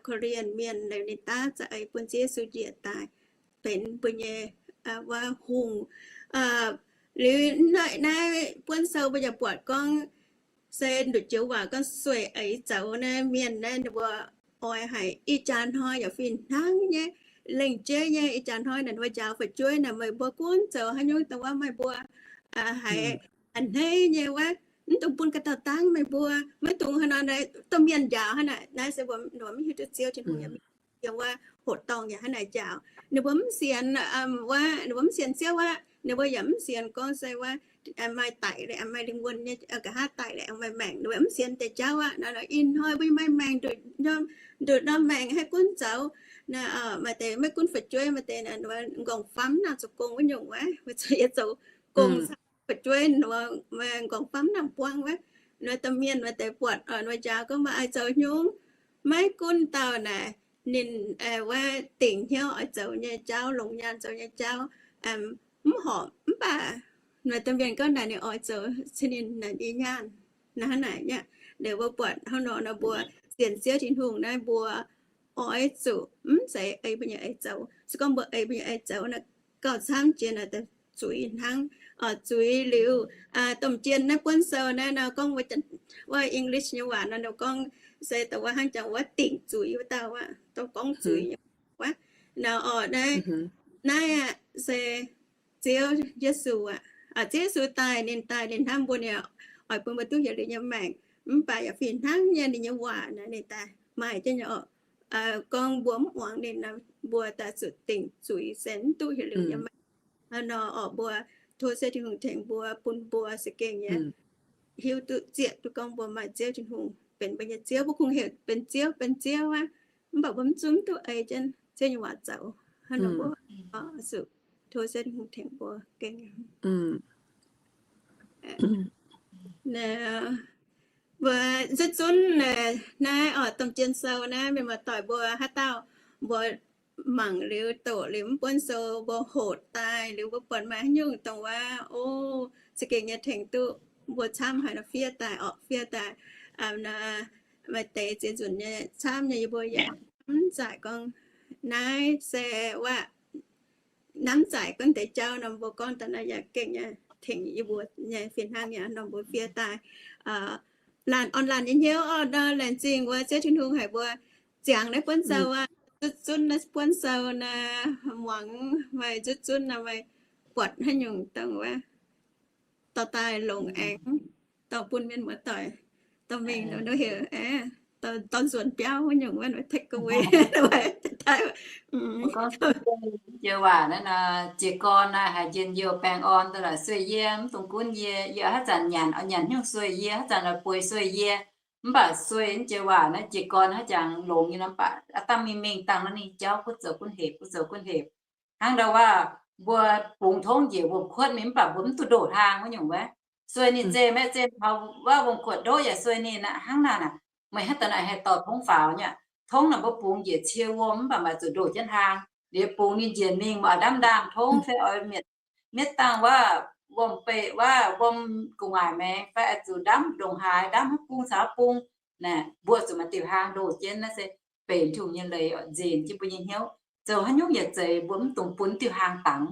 korv-lienh mienh, ninh daav za'eix bun Ziouv Yesu njiec daaih benx mbuo nyei wuov hungh. Liuz naaiv buonv sou mbuo yaac buatc gorngv se nduqc joux waac gorngv sueih eix zoux naaiv mienh naaiv, ninh mbuo oix haic. Ih jaax hnoi yaac fih hnangv nyei, lengc jeiv nyei. Ih jaax hnoi naaic mbuo njaaux fu'jueiv naaic, meih mbuo gunv zoux haaix nyungc dongh wuov meih mbuo haiz a'hneiv nyei wuov, mv dungx bun ga'dauh dangv meih mbuo. Maiv dungx haaix nor, domh mienh njaaux hnangv naaic, naaiv se mbuo mv hiuv duqv Ziouv Tin-Hungh yaac mv hiuv duqv hoqc dorngh yaac hnangv naaic njaaux. Ninh mbuo mv sienx wuov, ninh mbuo mv sienx Ziouv aqv. Ninh mbuo yaac mv sienx gorngv se wuov maaih daic, maaih lingh wuonh nyei, nqa'haav daic aengx maaih maengc. Ninh mbuo mv sienx deix jauv aqv. Ih hnoi mbuo maaih maengc, nduqc norm maengc haih gunv zoux. Maaih deix maiv gunv fu'jueiv, maaih deix nqorngv famv nangh zoux gong wuov nyungc wuov, zoux gong caux fu'jueiv, nqorngv famv nangh buangv wuov. Nor domh mienh maaih deix buatc nor njaaux gorngv maaih oix zoux nyungc, maiv gunv dauh naaic ninh wuov dingc hnyouv oix zoux nyei jauv, longc nyaanh zoux nyei jauv, mv horpc. Mv baac maaih domh mienh gorngv naaic ninh oix zoux cin ninh naaic nyei nyaanh. Naaiv hnangv naaic nyei, ninh mbuo buatc hnangv nor nor mbuo sienx Ziouv Tin-Hungh naaiv mbuo oix zuqc mv zeiz ei mbuo nyei eix zoux. Se gorngv mbuo ei mbuo nyei eix zoux naaic, gauh camv jiex naaic zuiz hnangv. Zuiz liuz, domh jien naaiv buonv sou naaiv nor gorngv wuov English nyei waac nor, ninh gorngv se dongh wuov hnangv jangx wuov dingc zuiz wuov dauh aqv, dongh gorngv zuiz nyei wuov. Nor orqc, naaiv, naaiv aqv se Ziouv Yesu aqv. Ziouv Yesu daaih, ninh daaih ninh hnamv mbuo, ninh oix bun mbuo duqv yietc liuz nyei maengc. Mv baac yaac fih hnangv nyei ninh nyei waac naaic ninh daaih maaih jienv nyei orqc. Gorngv mbuo mv muangx ninh nor, mbuo daaih zuqc dingc zuiz se mv duqv yietc liuz nyei maengc. Hnangv nor orqc, mbuo tov Ziouv Tin-Hungh tengx mbuo, bun mbuo za'gengh nyei hiuv duqv zieqv duqv gorngv mbuo maaih Ziouv Tin-Hungh benx mbuo nyei Ziouv. Mbuo kungx heuc benx Ziouv, benx Ziouv aqv, mv baac mbuo mv zunv duqv ei jienv Ziouv nyei waac zoux. Hnangv nor mbuo zuqc tov Ziouv Tin-Hungh tengx mbuo gengh mbuo zunv zunv naaiv orqc, domh jien sou naaiv, mienh muoz-doic mbuo haaix dauh mbuo mangc liuz doqc liuz mv buonv sou mbuo hoqc daaih liuz mbuo buatc maaih haaix nyungc dongh wuov, o, za'gengh nyei tengx duqv mbuo camv haic nor fiev daaih orqc, fiev daaih. Maaih deix ziex nzunc nyei camv nyei yie mbuo yaac mv zaqc gorngv naaiv se wuov, mv zaqc gorngv deix jauv nor mbuo gorngv daaih naaiv yaac gengh nyei tengx yie mbuo nyei fih hnangv nyei nor mbuo fiev daaih laanh orn laanh nyei hnyouv orqc. Nor laengz zingh wuov Ziouv Tin-Hungh haic mbuo ziangx naaiv buonv sou aqv, zutv zunv naaiv buonv sou naaiv, muangx meih zutv zunv naaiv meih buatc haaix nyungc dongh wuov dorh daaih longx aengx dorh bun mienh muoz-doic dorh mingh nor heuc dorh nzuonx biauv wuov nyungc wuov take away. Jiex waac naaiv nor, jiez gorn naaiv haiz njien-youh baengh orn daaih laaix sueih yie, mv dungx gunv yie, yie haaix zanc nyanc oix nyanc nyungc sueih yie, haaix zanc oix bueix sueih yie. Mv baac sueih jiex waac naaiv jiez gorn haaix jangx longx nyei nor, mv baac aav dangh mingh mingh dangh naaiv ninh jauv gunv zoux gunv hepc, gunv zoux gunv hepc. Hnangv ndau wuov, mbuo bungx tongv njiec wuom-kuotv mingh mv baac mbuo mv duqv ndoqc hlaang wuov nyungc wuov. Sueih ninh zeh maiv zeh taux wuov wuom-kuotv ndoqv yaac sueih ninh aqv. Hnangv naaic aqv, meih hnangv daaih naaic haih dorh tongv faaux nyei aqv. Tongv naaic mbuo bungx njiec cie wuom mv baac maaih zuqc ndoqc jienv hlaang. Liuz bungx ninh njiec mingh maaih ndaamv ndaamv tongv fai oix mietc mietv dangh wuov wuom-beih wuov wuom gu'nguaaic maengx fai oix zuqc ndaamv ndongc haaix, ndaamv haaix bung caux haaix bung. Naaic mbuo zuqc maaih diuh hlaang ndoqc jienv. Naaiv se benx Tin-Hungh nyei leiz oc, nzenc jienv mbuo nyei hnyouv. Zoux haaix nyungc yietc zeiz mbuo mv dungx bun diuh hlaang dangx.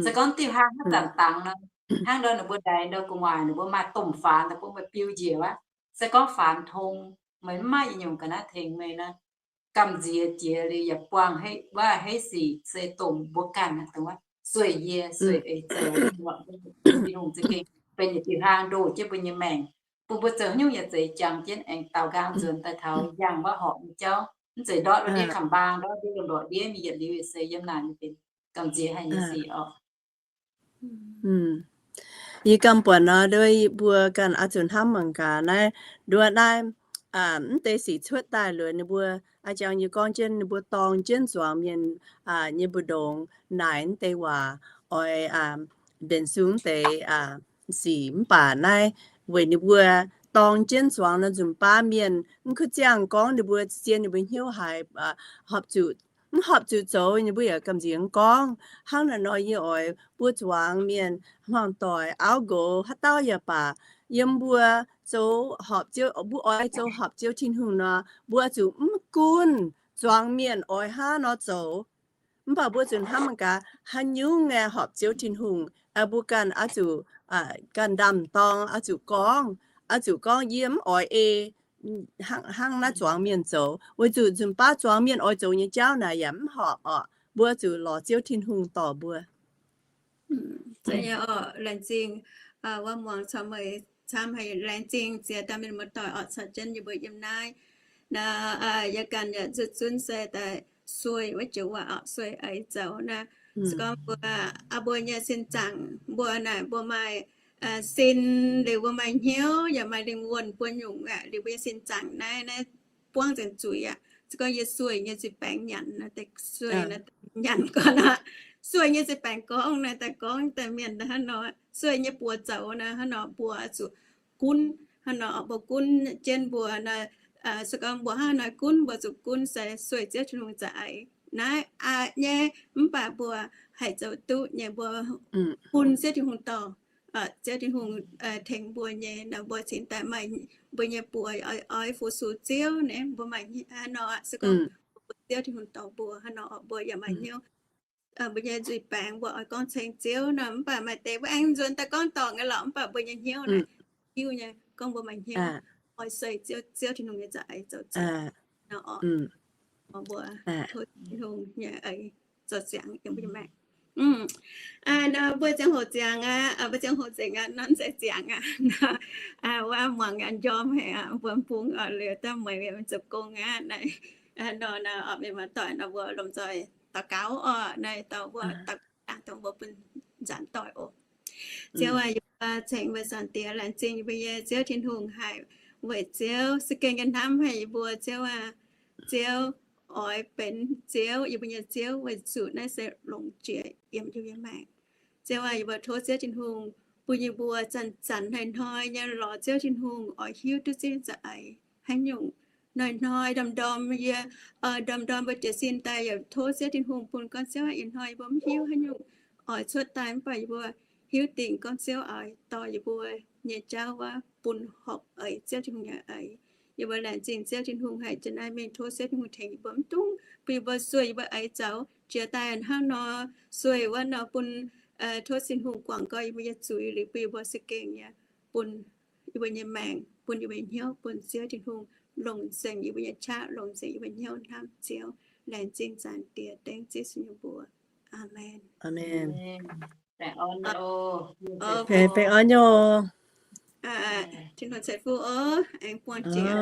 Se gorngv diuh hlaang haaix zanc dangx nor, hnangv ndau ninh mbuo ndaix ndau gu'nguaaic ninh mbuo maaih domh faanx daaih bun meih biu njiec wuov. Se gorngv faanx tong, meih mv maaih nyungc ga'naaiv tengx meih nor, gamh nziex jiex liuz yaac buangh wuov heiv sic se domh mbuo ganh aqv. Dongh wuov sueih yie sueih eix zoux, Tin-Hungh za'gengh benx yietc diuh hlaang ndoh jienv mbuo nyei maengc, bun mbuo zoux haaix nyungc yaac zeiz jangx jienv aengx daaux nqaang nzuonx daaih taux yangh wuov horpc nyei jauv. Mv zeiz ndortv wuov ndiev kamx-mbaang, ndortv ndiev lomh ndortv ndiev mingh yietc liuz se yiem naaic nyei benx gamh nziex haic nyei sic oc. Yie ganh buatc nor, nduov mbuo ganh oix zuqc hnamv mangc gaax naaiv, nduov naaiv mv deix sic cuotv daaih liuz ninh mbuo, a'jangx yie gorngv jienv ninh mbuo dorng jienv zuangx mienh nyei mbu'ndongx naaic mv deix waac, oix mbenc sung mv deix sic. Mv baac naaiv weic ninh mbuo dorng jienv zuangx nor nzunc baav mienh mv kuv ziangh gorngv ninh mbuo zien ninh mbuo hnyouv haiz horpc zuqc, mv horpc zuqc zoux ninh mbuo yaac gamh nziex gorngv. Hnangv naaic nor yie oix mbuo zuangx mienh hmuangx doic auv nqox haaix dauh yaac baac, yiem mbuo zoux horpc Ziouv, mbuo oix zoux horpc Ziouv Tin-Hungh nor, mbuo zuqc mv gunv zuangx mienh oix hnangv nor zoux. Mv baac mbuo zuqc hnamv mangc gaax haaix nyungc aeqv, horpc Ziouv Tin-Hungh, mbuo ganh oix zuqc ganh ndaam-dorng oix zuqc gorngv, oix zuqc gorngv yie mv oix ei hnangv naaiv zuangx mienh zoux, weic zuqc nzunc baav zuangx mienh oix zoux nyei jauv naaic yaac mv horpc orqc. Mbuo zuqc lorz Ziouv Tin-Hungh dorh mbuo. Laengz zingh wuov muangx caux meih camv haic, laengz zingh ziex dauh mienh muoz-doic orqc, caux jienv yie mbuo yiem naaiv. Naaiv yie ganh yaac zuqc zunv se daaih sueih wuov joux waac orqc, sueih eix zoux naaiv. Se gorngv mbuo, mbuo nyei sin zaangc mbuo naaic mbuo maaih sin liuz mbuo maaih hnyouv yaac maaih lingh wuonh buo nyungc aqv. Liuz mbuo nyei sin zaangc naaiv, naaiv buangv nzengc zuiz aqv. Se gorngv yie sueih nyei zuiz-baengx nyanc, sueih nyanc gorngv, sueih nyei zuiz-baengx gorngv naaiv daaih gorngv daaih mienh hnangv nor, sueih nyei buoz zoux naaiv hnangv nor mbuo zuqc gunv hnangv nor, mbuo gunv jienv mbuo naaiv. Se gorngv mbuo hnangv naaiv gunv, mbuo zuqc gunv se sueih Ziouv Tin-Hungh za'eix naaiv aqv nyei. Mv baac mbuo haih zoux duqv nyei, mbuo bun Ziouv Tin-Hungh dorh, Ziouv Tin-Hungh tengx mbuo nyei nor, mbuo cingx daaih maaih mbuo nyei buoz oix fu-sux Ziouv naaiv. Mbuo maaih hnangv nor, se gorngv Ziouv Tin-Hungh dorh mbuo hnangv nor, mbuo yaac maaih hnyouv. Mbuo nyei nzuih baengx mbuo oix gorngv ceng Ziouv nor, mv baac maaih deix mbuo aengx nzuonx daaih gorngv dorngc nyei lorqc, mv baac mbuo nyei hnyouv naaic hiuv nyei gorngv mbuo maaih hnyouv oix sueih Ziouv, Ziouv Tin-Hungh nyei za'eix zoux ziangx nor, mbuo tov Tin-Hungh nyei eix zoux ziangx yiem mbuo nyei maengc. Nor mbuo ziangh hoc ziangx aqv, mbuo ziangh hoc nzengc aqv, norm se ziangx aqv. Wuov muangx aqv, njormh haic aqv, mbuo bung oc, liuz daaih mueiz mienh zoux gong aqv. Naaiv nor, nor mienh muoz-doic nor mbuo lomh nzoih daux gaux oc. Naaiv dorh mbuo daux gaux, dongh mbuo bun nzaanx doic oc. Ziouv aac, yie mbuo cengx mbuo Zaangc Diex, laengz zingh yie mbuo nyei Ziouv Tin-Hungh haic, weic Ziouv se gengh nyei hnamv haic yie mbuo, Ziouv aac. Ziouv oix benx Ziouv, yie mbuo nyei Ziouv, weic zuqc naaiv se longc jiex yiem yie mbuo nyei maengc. Ziouv aac, yie mbuo tov Ziouv Tin-Hungh bun yie mbuo zanc-zanc hnoi-hnoi nyei lorz Ziouv Tin-Hungh, oix hiuv duqv Ziouv nyei za'eix haaix nyungc hnoi-hnoi ndorm-ndorm yie, ndorm-ndorm mbuo jiez sin daaih yaac tov Ziouv Tin-Hungh bun gorngv Ziouv aac, ih hnoi yie mbuo mv hiuv haaix nyungc oix cuotv daaih, mv baac yie mbuo hiuv dingc gorngv Ziouv oix dorh yie mbuo nyei jauv wuov bun horpc eix Ziouv Tin-Hungh nyei eix. Yie mbuo laengz zingh Ziouv Tin-Hungh haic. Jiex naaiv mingh tov Ziouv Tin-Hungh tengx yie mbuo, mv dungx bun yie mbuo sueih yie mbuo eix zaux. Jiex daaih hnangv nor sueih wuov nor bun, tov Tin-Hungh guangc gau yie mbuo nyei zuiz liuz bun yie mbuo za'gengh nyei, bun yie mbuo nyei maengc, bun yie mbuo nyei hnyouv bun Ziouv Tin-Hungh longc nzengc yie mbuo nyei qaqv, longc nzengc yie mbuo hnyouv hnamv Ziouv. Laengz zingh Zaangc Diex, dengv Ziouv Yesu nyei mbuox. Aamen. Aamen. Baengh orn nyei oc. Tin-Hungh ceix fuqv oc. Aengx buangh jiex.